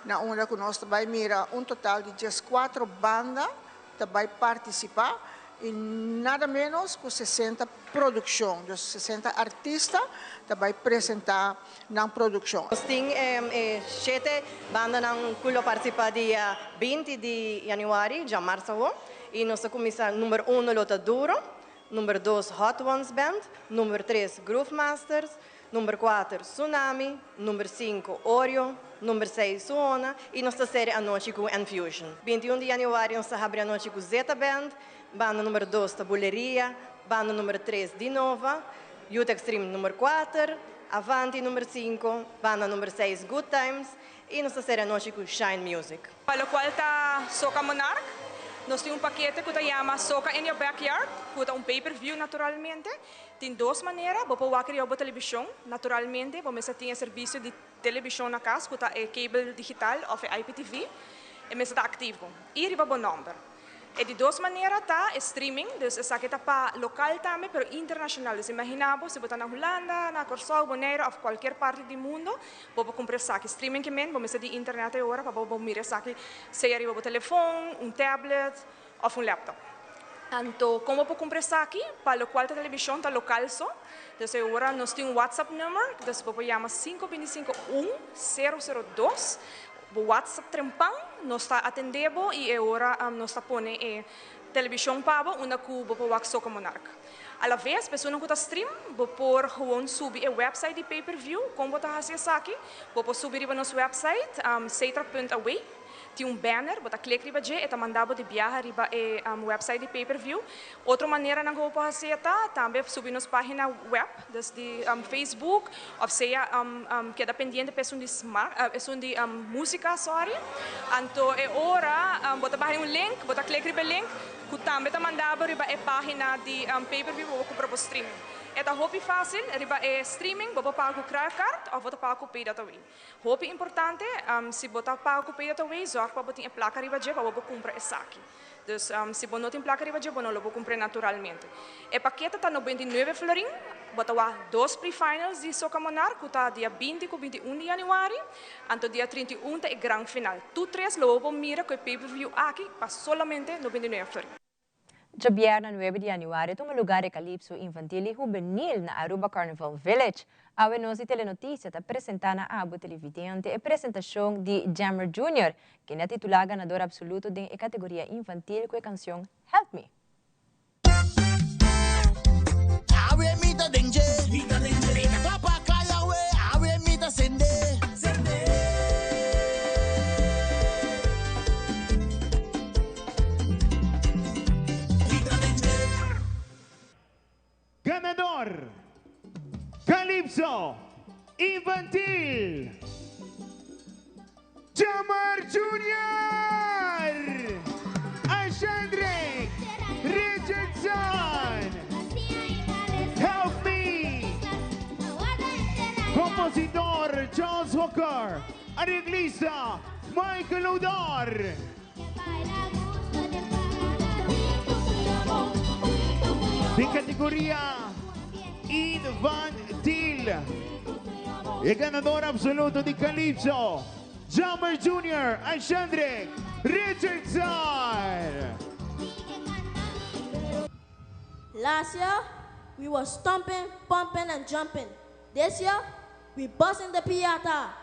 na unda ku nos ta bai mira un total di 14 banda ta bai partisipá i nada ménos ku 60 produkshon, dus 60 artista ta bai presentá nan produkshon. Nos tin e shete bandanan ku lo partisipá dia 20 di yanüari, djamarsa awor, i nos ta kuminsá number uno lo ta Duro, number dos Hot Ones Band, number tres Groove Masters, Number kuater, Tsunami, number sinku, Oreo, number seis, Suona i nos ta seri anochi ku Enfusion. 21 di yanüari nos ta habri anochi ku Zeta Band, banda number dos ta Buleria, banda number tres Dinova, Youth Extreme number kuater, Avanti number sinku, banda number seis Good Times i nos ta seri anochi ku Shine Music. Pa locual ta Soca Monarch, nos tin un pakete cu ta yama Soca in your Backyard, cu ta un pay per view naturalmente. Tin dos manera, bo por wak riba bo televishon, naturalmente bo mester tin e servisio di televishon na kas ku ta e cable digital òf e IPTV, e mester ta aktivo i riba bo nòmber. E di dos manera ta e streaming, dus esaki ta pa lokal tambe pero internashonal, dus imaginá bo si bo ta na Hulanda, na Kòrsou, Boneiru òf kualkier parti di mundo, bo por kumpra esaki. Streaming ke men bo mester di internet e ora pa bo por mira esaki sea riba bo telefon, un tablet òf un laptop. Anto kon bo por kumpra esaki? Pa lokual ta televishon ta lokal so. Dus e ora nos tin un WhatsApp number, dus bo por yama sinku binti sinku un sero sero dos. Bo WhatsApp trempan, nos ta atendé bo i e ora nos ta pone e televishon pa bo unda ku bo por wak Soca Monarch. Alavez, personan ku ta stream, bo por gewoon subi e website di pay per view. Kon bo ta hasi esaki? Bo por subi riba nos website, setra punt away. Tin un banner, bo ta klik riba dje, e ta manda bo di biaha riba e website di pay per view. Otro maneranan ku bo por hasi e ta tambe subi nos pagina web, dus di Facebook, of sea keda pendiente pa esun di smart, esun di musica, sorry. Anto e ora bo ta baha un link, bo ta klik riba e link, Ku tambe ta manda bo riba e página di pay-per-view pa bo kumpra bo streaming. E ta hopi fásil, riba e streaming bo por paga ku creditcard òf bo ta paga ku Pay.away. Hopi importante, si bo ta paga ku Pay.away zòrg pa bo tin e plaka riba dje pa bo por kumpra esaki. Dus si bo no tin plaka riba dje bo no lo por kumpr'é naturalmente. E pakete ta 99 florin, bo ta wak dos pre-finals di Soca Monarch ku ta dia 20 ku 21 di yanüari. Anto dia 31 ta e gran final. Tur tres lo bo por mira ku e pay per view aki pa solamente 99 florin. Djabièrnè nuebe di yanüari a tuma lugar e Calypso Infantil y Hubenil na Aruba Carnival Village. Awe nos di Telenoticia ta presenta na abo televidente e presentacion di Jammer Junior, kende a titula ganador absoluto den e categoria infantil cu e cancion Help Me. Awe mi ta den dje. Mi ta den dje. Mi ta kla pa kai awe. Awe mi ta sende. Sende. Mi ta den dje. Ganador, Calypso Infantil, Jamar Junior! Ashandrick Richardson! Help Me! Compositor Charles Hooker, areglista Michael Odor. Den categoria Infantil, e ganador absoluto di Calypso, Jammer Junior Ashandrick Richardson. Last year, we were stomping, pumping, and jumping. This year, we busting the piata.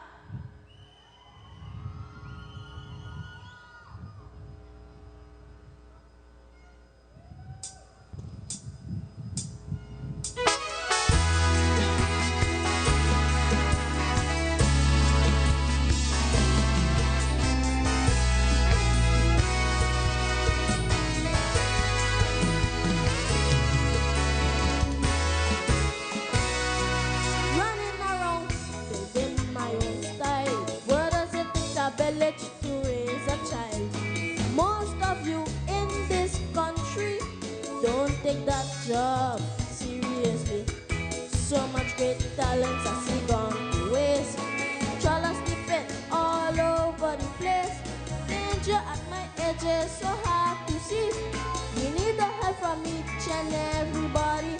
Running around, building my own style. Where does it take a village to raise a child? Most of you in this country don't take that job seriously. So much great talents I see gone to waste. Trawler sleeping all over the place. Danger at my edge is so hard to see. We need the help from each and everybody.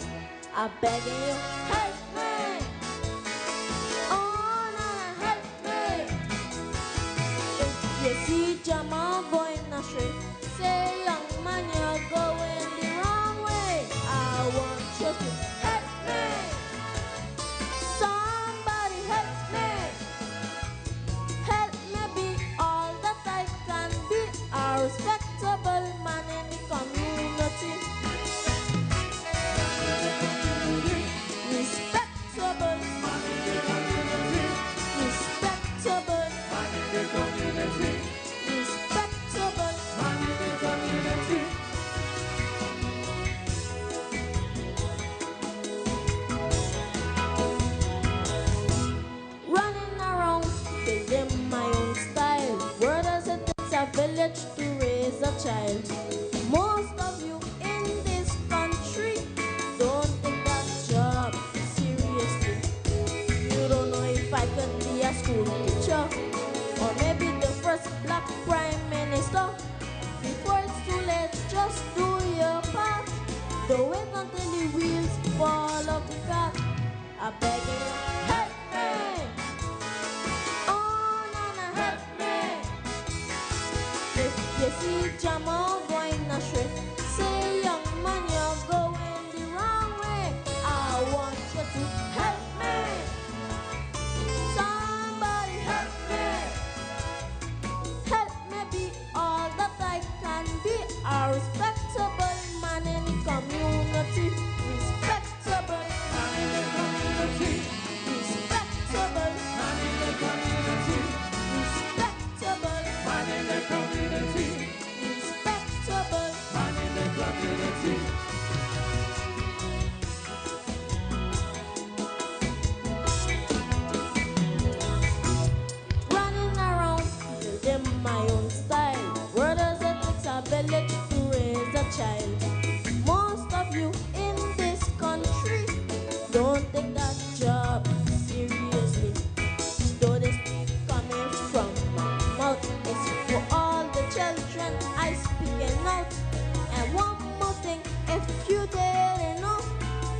I'm begging you, help me. Oh, na, na, help me. If you see Jamal going astray, say, young man, you're going the wrong way. I want you to help me. Somebody help me. Help me be all that I can be. A respectable man in the community. Respectable. Respectable. Respectable. Running around, building my own style. Where does it take a village to raise a child? Most of you in this country don't take that job seriously. You don't know if I could be a school teacher or maybe the first black prime minister. Before it's too late, just do your part. Don't wait until the wheels fall off the cart. I beg you, help me. Oh, na, na, help me. If you see Jamal going astray, say, young man, you're going the wrong way. I want you to help me. Somebody help me. Help me be all that I can be. A respectable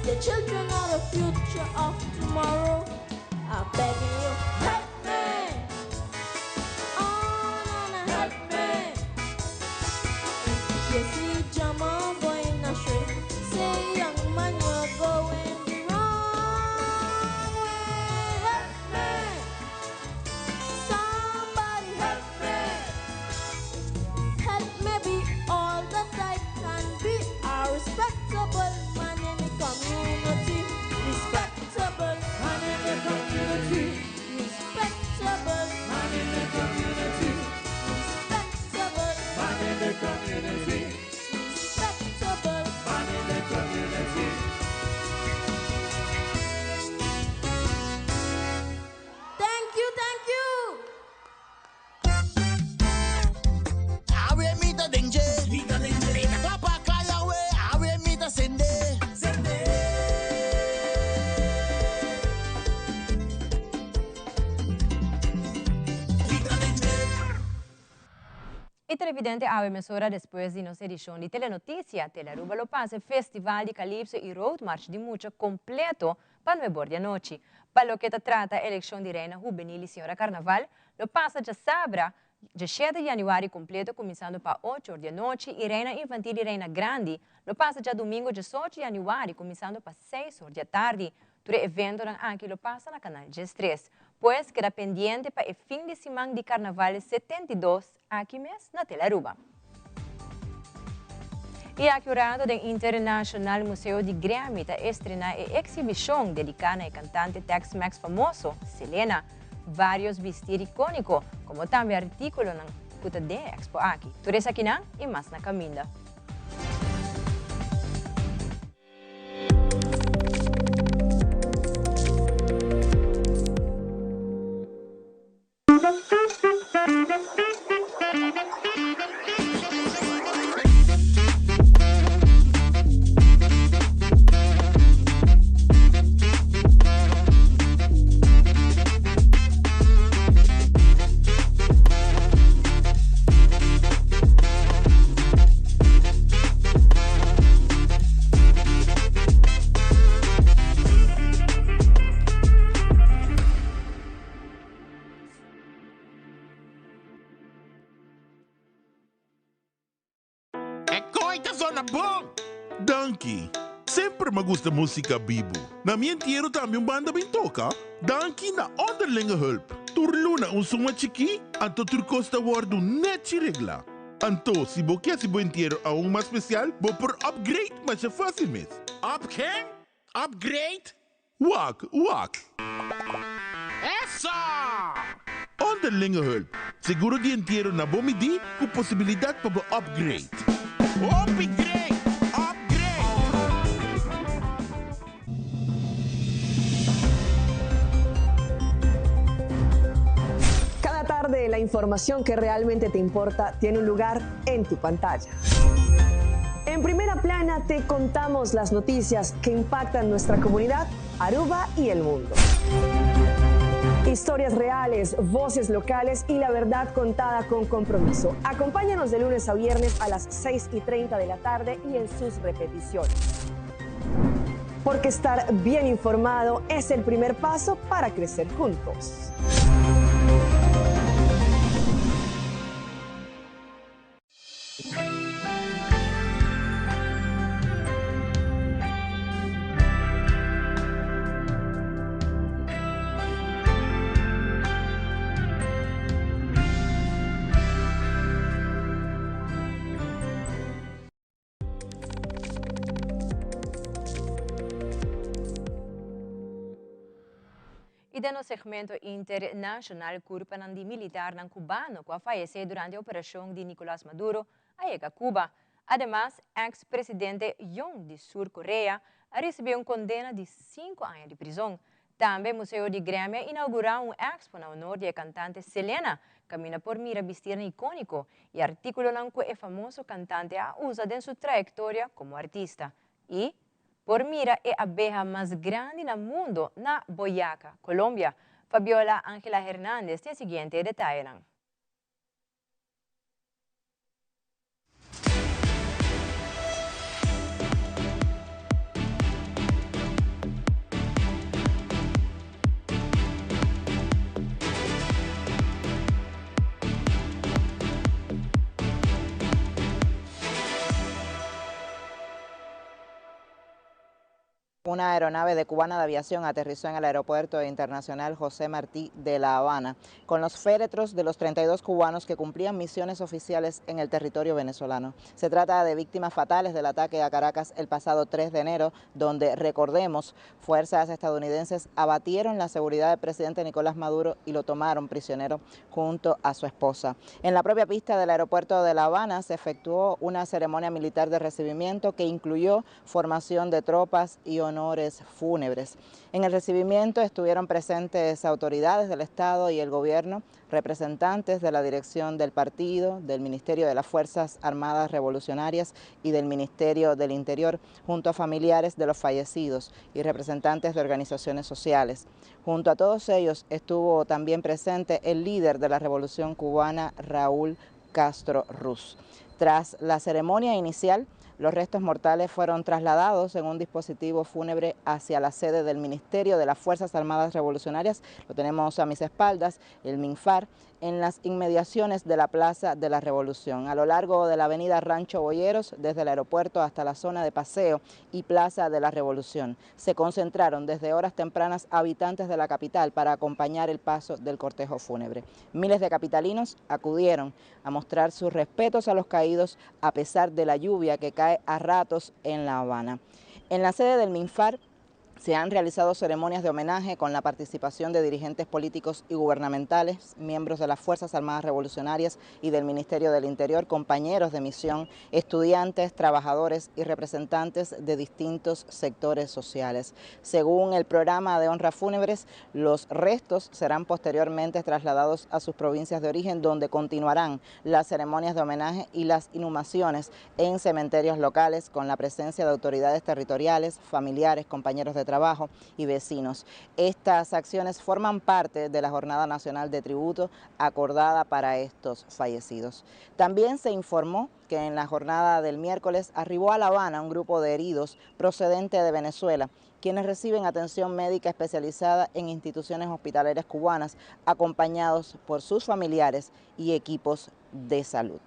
The children are the future of tomorrow. I'm begging you, help me. Oh, no, no, help me. You see Jamal going astray. Say, young man, you're going the wrong way. Help me. Somebody help me. Help me be all that I can be. A respectable man in the community. Respectable man in the community. Respectable man in the community. Respectable man in the community. Respectable man in the community. Thank you, thank you. Awe mi ta den dje. Mi ta den dje. Mi ta kla pa kla awe. Awe mi ta sende. Sende. Mi ta den dje. E televidente awe mesora despues di nos edicion di Telenoticia, Telearuba lo pasa e Festival di Calypso y Road March di Mucha completo pa nuebor di anochi. Pa loke ta trata eleccion di Reina Hubenil y Señora Carnaval, lo pasa djasabra, djashete di januari completo cuminsando pa ocho or di anochi y Reina Infantil y Reina Grandi lo pasa djadumingo djesocho di januari cuminsando pa seis or di atardi. Tur e eventonan aki lo pasa na Canal 13. Pues keda pendiente pa e fin di siman di Carnaval 72 aki mes na Telearuba. Y aki un rato den International Museo di Grammy ta estrena e exhibicion dedica na e cantante Tex-Mex famoso, Selena. Varios bistir iconico, como tambe articulonan cu ta den e expo aki. Tur esakinan y mas na caminda. E koi ta zona bon! Danki! Semper m'a gusta músika bibu. Na mi entiero tambe un banda bin toka. Danki na Onderlinge Hulp. Tur luna un suma chikí, anto tur kos ta wòrdu nèchi reglá. Anto, si bo ke hasi bo entiero aun mas spesial, bo por upgrade masha fásil mes. Up ken? Upgrade? Wak, wak! Eso! Onderlinge Hulp, seguro di entiero na bo midí ku posibilidat pa bo upgrade. Hopi great! Upgrade! Cada tarde la información que realmente te importa tiene un lugar en tu pantalla. En primera plana te contamos las noticias que impactan nuestra comunidad, Aruba y el mundo. Historias reales, voces locales y la verdad contada con compromiso. Acompáñanos de lunes a viernes a las 6 y 30 de la tarde y en sus repeticiones. Porque estar bien informado es el primer paso para crecer juntos. Y den nos segmento internacional curpanan di militarnan cubano cu a fayece durante operacion di Nicolas Maduro a yega Cuba. Ademas, ex presidente Yoon di Sur Korea a ricibi un condena di cinco aña di prizon. Tambe Museo di Grammy a inaugura un expo na honor di e cantante Selena, caminda por mira bistirnan iconico y articulonan cu e famoso cantante a usa den su trayectoria como artista. Y por mira e abeha mas grandi na mundo na Boyaca, Colombia. Fabiola Angela Hernandez tin e siguiente detayenan. Una aeronave de Cubana de Aviación aterrizó en el Aeropuerto Internacional José Martí de La Habana con los féretros de los 32 cubanos que cumplían misiones oficiales en el territorio venezolano. Se trata de víctimas fatales del ataque a Caracas el pasado 3 de enero, donde, recordemos, fuerzas estadounidenses abatieron la seguridad del presidente Nicolás Maduro y lo tomaron prisionero junto a su esposa. En la propia pista del aeropuerto de La Habana se efectuó una ceremonia militar de recibimiento que incluyó formación de tropas y honores fúnebres. En el recibimiento estuvieron presentes autoridades del Estado y el gobierno, representantes de la dirección del partido, del Ministerio de las Fuerzas Armadas Revolucionarias y del Ministerio del Interior, junto a familiares de los fallecidos y representantes de organizaciones sociales. Junto a todos ellos estuvo también presente el líder de la Revolución Cubana, Raúl Castro Ruz. Tras la ceremonia inicial, los restos mortales fueron trasladados en un dispositivo fúnebre hacia la sede del Ministerio de las Fuerzas Armadas Revolucionarias, lo tenemos a mis espaldas, el MINFAR, en las inmediaciones de la Plaza de la Revolución, a lo largo de la avenida Rancho Boyeros, desde el aeropuerto hasta la zona de paseo y Plaza de la Revolución. Se concentraron desde horas tempranas habitantes de la capital para acompañar el paso del cortejo fúnebre. Miles de capitalinos acudieron a mostrar sus respetos a los caídos a pesar de la lluvia que cae a ratos en La Habana. En la sede del MINFAR se han realizado ceremonias de homenaje con la participación de dirigentes políticos y gubernamentales, miembros de las Fuerzas Armadas Revolucionarias y del Ministerio del Interior, compañeros de misión, estudiantes, trabajadores y representantes de distintos sectores sociales. Según el programa de honra fúnebres, los restos serán posteriormente trasladados a sus provincias de origen, donde continuarán las ceremonias de homenaje y las inhumaciones en cementerios locales con la presencia de autoridades territoriales, familiares, compañeros de trabajo y vecinos. Estas acciones forman parte de la Jornada Nacional de Tributo acordada para estos fallecidos. También se informó que en la jornada del miércoles arribó a La Habana un grupo de heridos procedente de Venezuela, quienes reciben atención médica especializada en instituciones hospitalarias cubanas, acompañados por sus familiares y equipos de salud.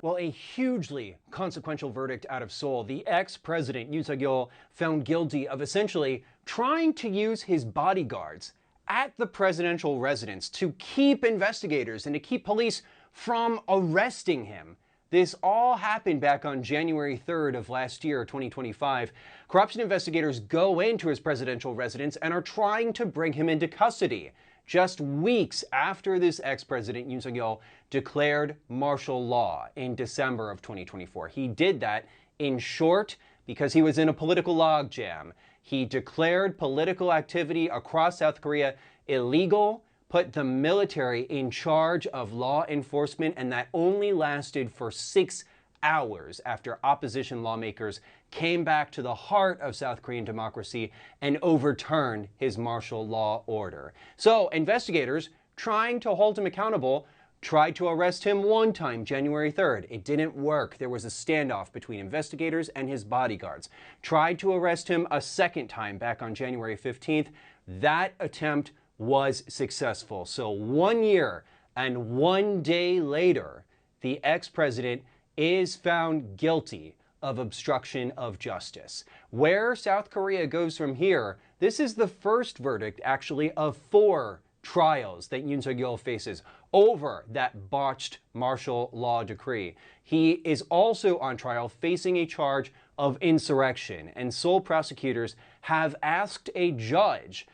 Well, a hugely consequential verdict out of Seoul. The ex-president Yoon Suk-yeol found guilty of essentially trying to use his bodyguards at the presidential residence to keep investigators and to keep police from arresting him. This all happened back on January 3rd of last year, 2025. Corruption investigators go into his presidential residence and are trying to bring him into custody just weeks after this ex-president Yoon Suk-yeol declared martial law in December of 2024. He did that, in short, because he was in a political logjam. He declared political activity across South Korea illegal, put the military in charge of law enforcement, and that only lasted for 6 hours after opposition lawmakers came back to the heart of South Korean democracy and overturned his martial law order. So investigators trying to hold him accountable tried to arrest him one time, January 3rd. It didn't work. There was a standoff between investigators and his bodyguards. Tried to arrest him a second time back on January 15th. That attempt was successful. So 1 year and 1 day later, the ex-president is found guilty of obstruction of justice. Where South Korea goes from here, this is the first verdict, actually, of 4 trials that Yoon Suk-yeol faces over that botched martial law decree. He is also on trial facing a charge of insurrection, and Seoul prosecutors have asked a judge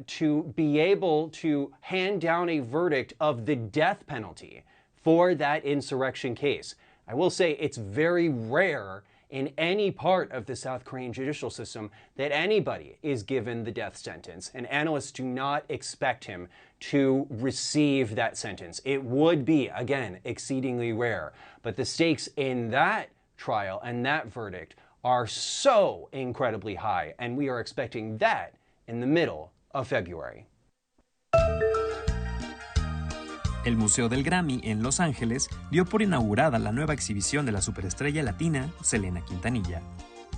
to be able to hand down a verdict of the death penalty for that insurrection case. I will say it's very rare in any part of the South Korean judicial system that anybody is given the death sentence, and analysts do not expect him to receive that sentence. It would be, again, exceedingly rare, but the stakes in that trial and that verdict are so incredibly high, and we are expecting that in the middle of February. El Museo del Grammy en Los Ángeles dio por inaugurada la nueva exhibición de la superestrella latina Selena Quintanilla.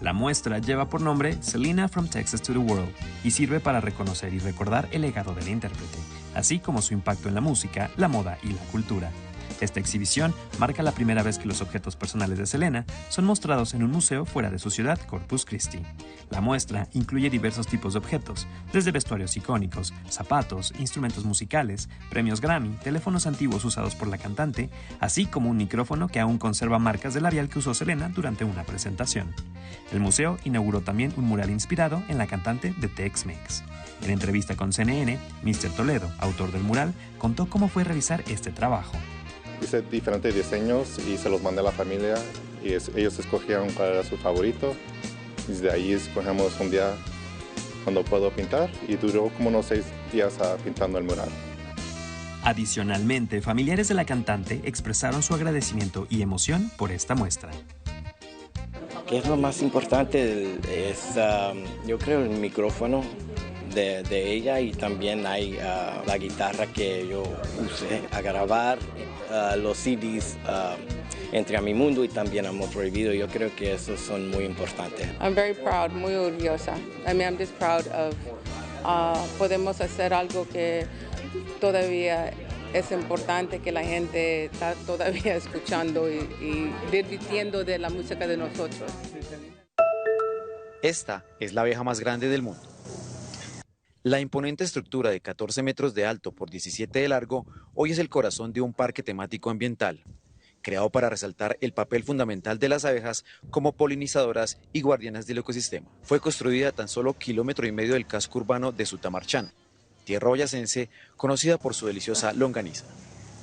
La muestra lleva por nombre Selena from Texas to the World y sirve para reconocer y recordar el legado del intérprete, así como su impacto en la música, la moda y la cultura. Esta exhibición marca la primera vez que los objetos personales de Selena son mostrados en un museo fuera de su ciudad, Corpus Christi. La muestra incluye diversos tipos de objetos, desde vestuarios icónicos, zapatos, instrumentos musicales, premios Grammy, teléfonos antiguos usados por la cantante, así como un micrófono que aún conserva marcas de labial que usó Selena durante una presentación. El museo inauguró también un mural inspirado en la cantante de Tex-Mex. En entrevista con CNN, Mr. Toledo, autor del mural, contó cómo fue realizar este trabajo. Hice diferentes diseños y se los mandé a la familia y ellos escogieron cuál era su favorito. Desde ahí escogemos un día cuando puedo pintar y duró como unos 6 días pintando el mural. Adicionalmente, familiares de la cantante expresaron su agradecimiento y emoción por esta muestra. ¿Qué es lo más importante? Es, yo creo, el micrófono de ella y también hay la guitarra que yo usé a grabar los CDs Entre a mi mundo y también Amor Prohibido. Yo creo que esos son muy importantes. I'm very proud, muy orgullosa. I mean, I'm just proud of podemos hacer algo que todavía es importante, que la gente está todavía escuchando y divirtiendo de la música de nosotros. Esta es la abeja más grande del mundo. La imponente estructura de 14 metros de alto por 17 de largo hoy es el corazón de un parque temático ambiental, creado para resaltar el papel fundamental de las abejas como polinizadoras y guardianas del ecosistema. Fue construida a tan solo kilómetro y medio del casco urbano de Sutamarchán, tierra boyacense conocida por su deliciosa longaniza.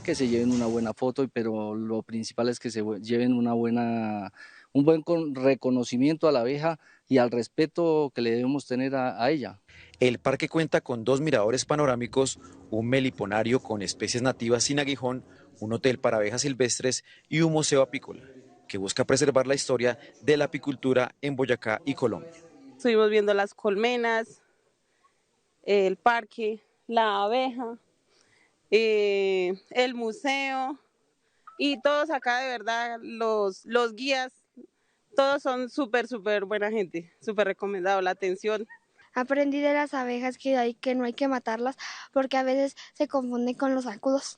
Que se lleven una buena foto, pero lo principal es que se lleven un buen reconocimiento a la abeja y al respeto que le debemos tener a ella. El parque cuenta con 2 miradores panorámicos, un meliponario con especies nativas sin aguijón, un hotel para abejas silvestres y un museo apícola, que busca preservar la historia de la apicultura en Boyacá y Colombia. Estuvimos viendo las colmenas, el parque, la abeja, el museo y todos acá de verdad, los guías, todos son súper, súper buena gente, súper recomendado la atención. Aprendí de las abejas que no hay que matarlas porque a veces se confunden con los zancudos.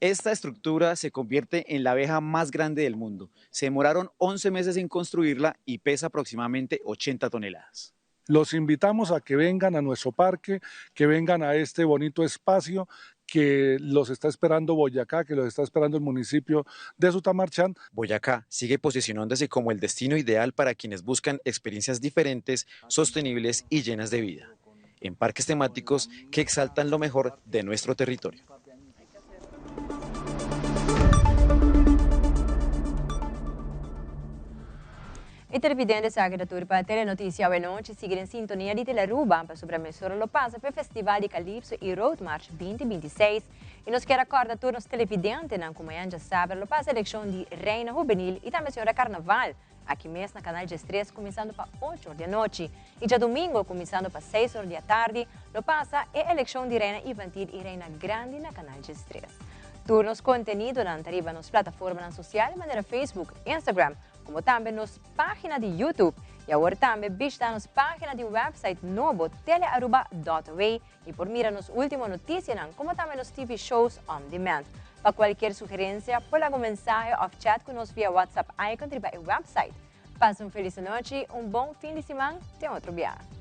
Esta estructura se convierte en la abeja más grande del mundo. Se demoraron 11 meses en construirla y pesa aproximadamente 80 toneladas. Los invitamos a que vengan a nuestro parque, que vengan a este bonito espacio que los está esperando Boyacá, que los está esperando el municipio de Sutamarchán. Boyacá sigue posicionándose como el destino ideal para quienes buscan experiencias diferentes, sostenibles y llenas de vida, en parques temáticos que exaltan lo mejor de nuestro territorio. E televidente sa cu tur pa Telenoticia awe nochi. Sigui den sintonia di Telearuba pasobra mesora lo pasa pa Festival di Calypso y Road March 2026. Y nos kier corda tur nos televidentenan cu mañan diasabra lo pasa eleccion di Reina Juvenil y tambe Señora Carnaval. Aki mes na Canal 3, cuminsando pa 8 or di anochi. Y diadomingo, cuminsando pa 6 or di atardi, lo pasa e eleccion di Reina Infantil y Reina Grandi na Canal 3. Tur nos contenidonan ta riba nos plataforma social, manera Facebook, Instagram, como tambe nos pagina di YouTube. Y awor tambe bishita nos pagina di website nobo telearuba.aw y por mira nos ultimo noticianan, como tambe nos TV shows on demand. Pa cualkier sugerencia, por un mensahe of chat cu nos via WhatsApp icon riba e website. Pasa un feliz nochi, un bon fin di siman, te otro biaha.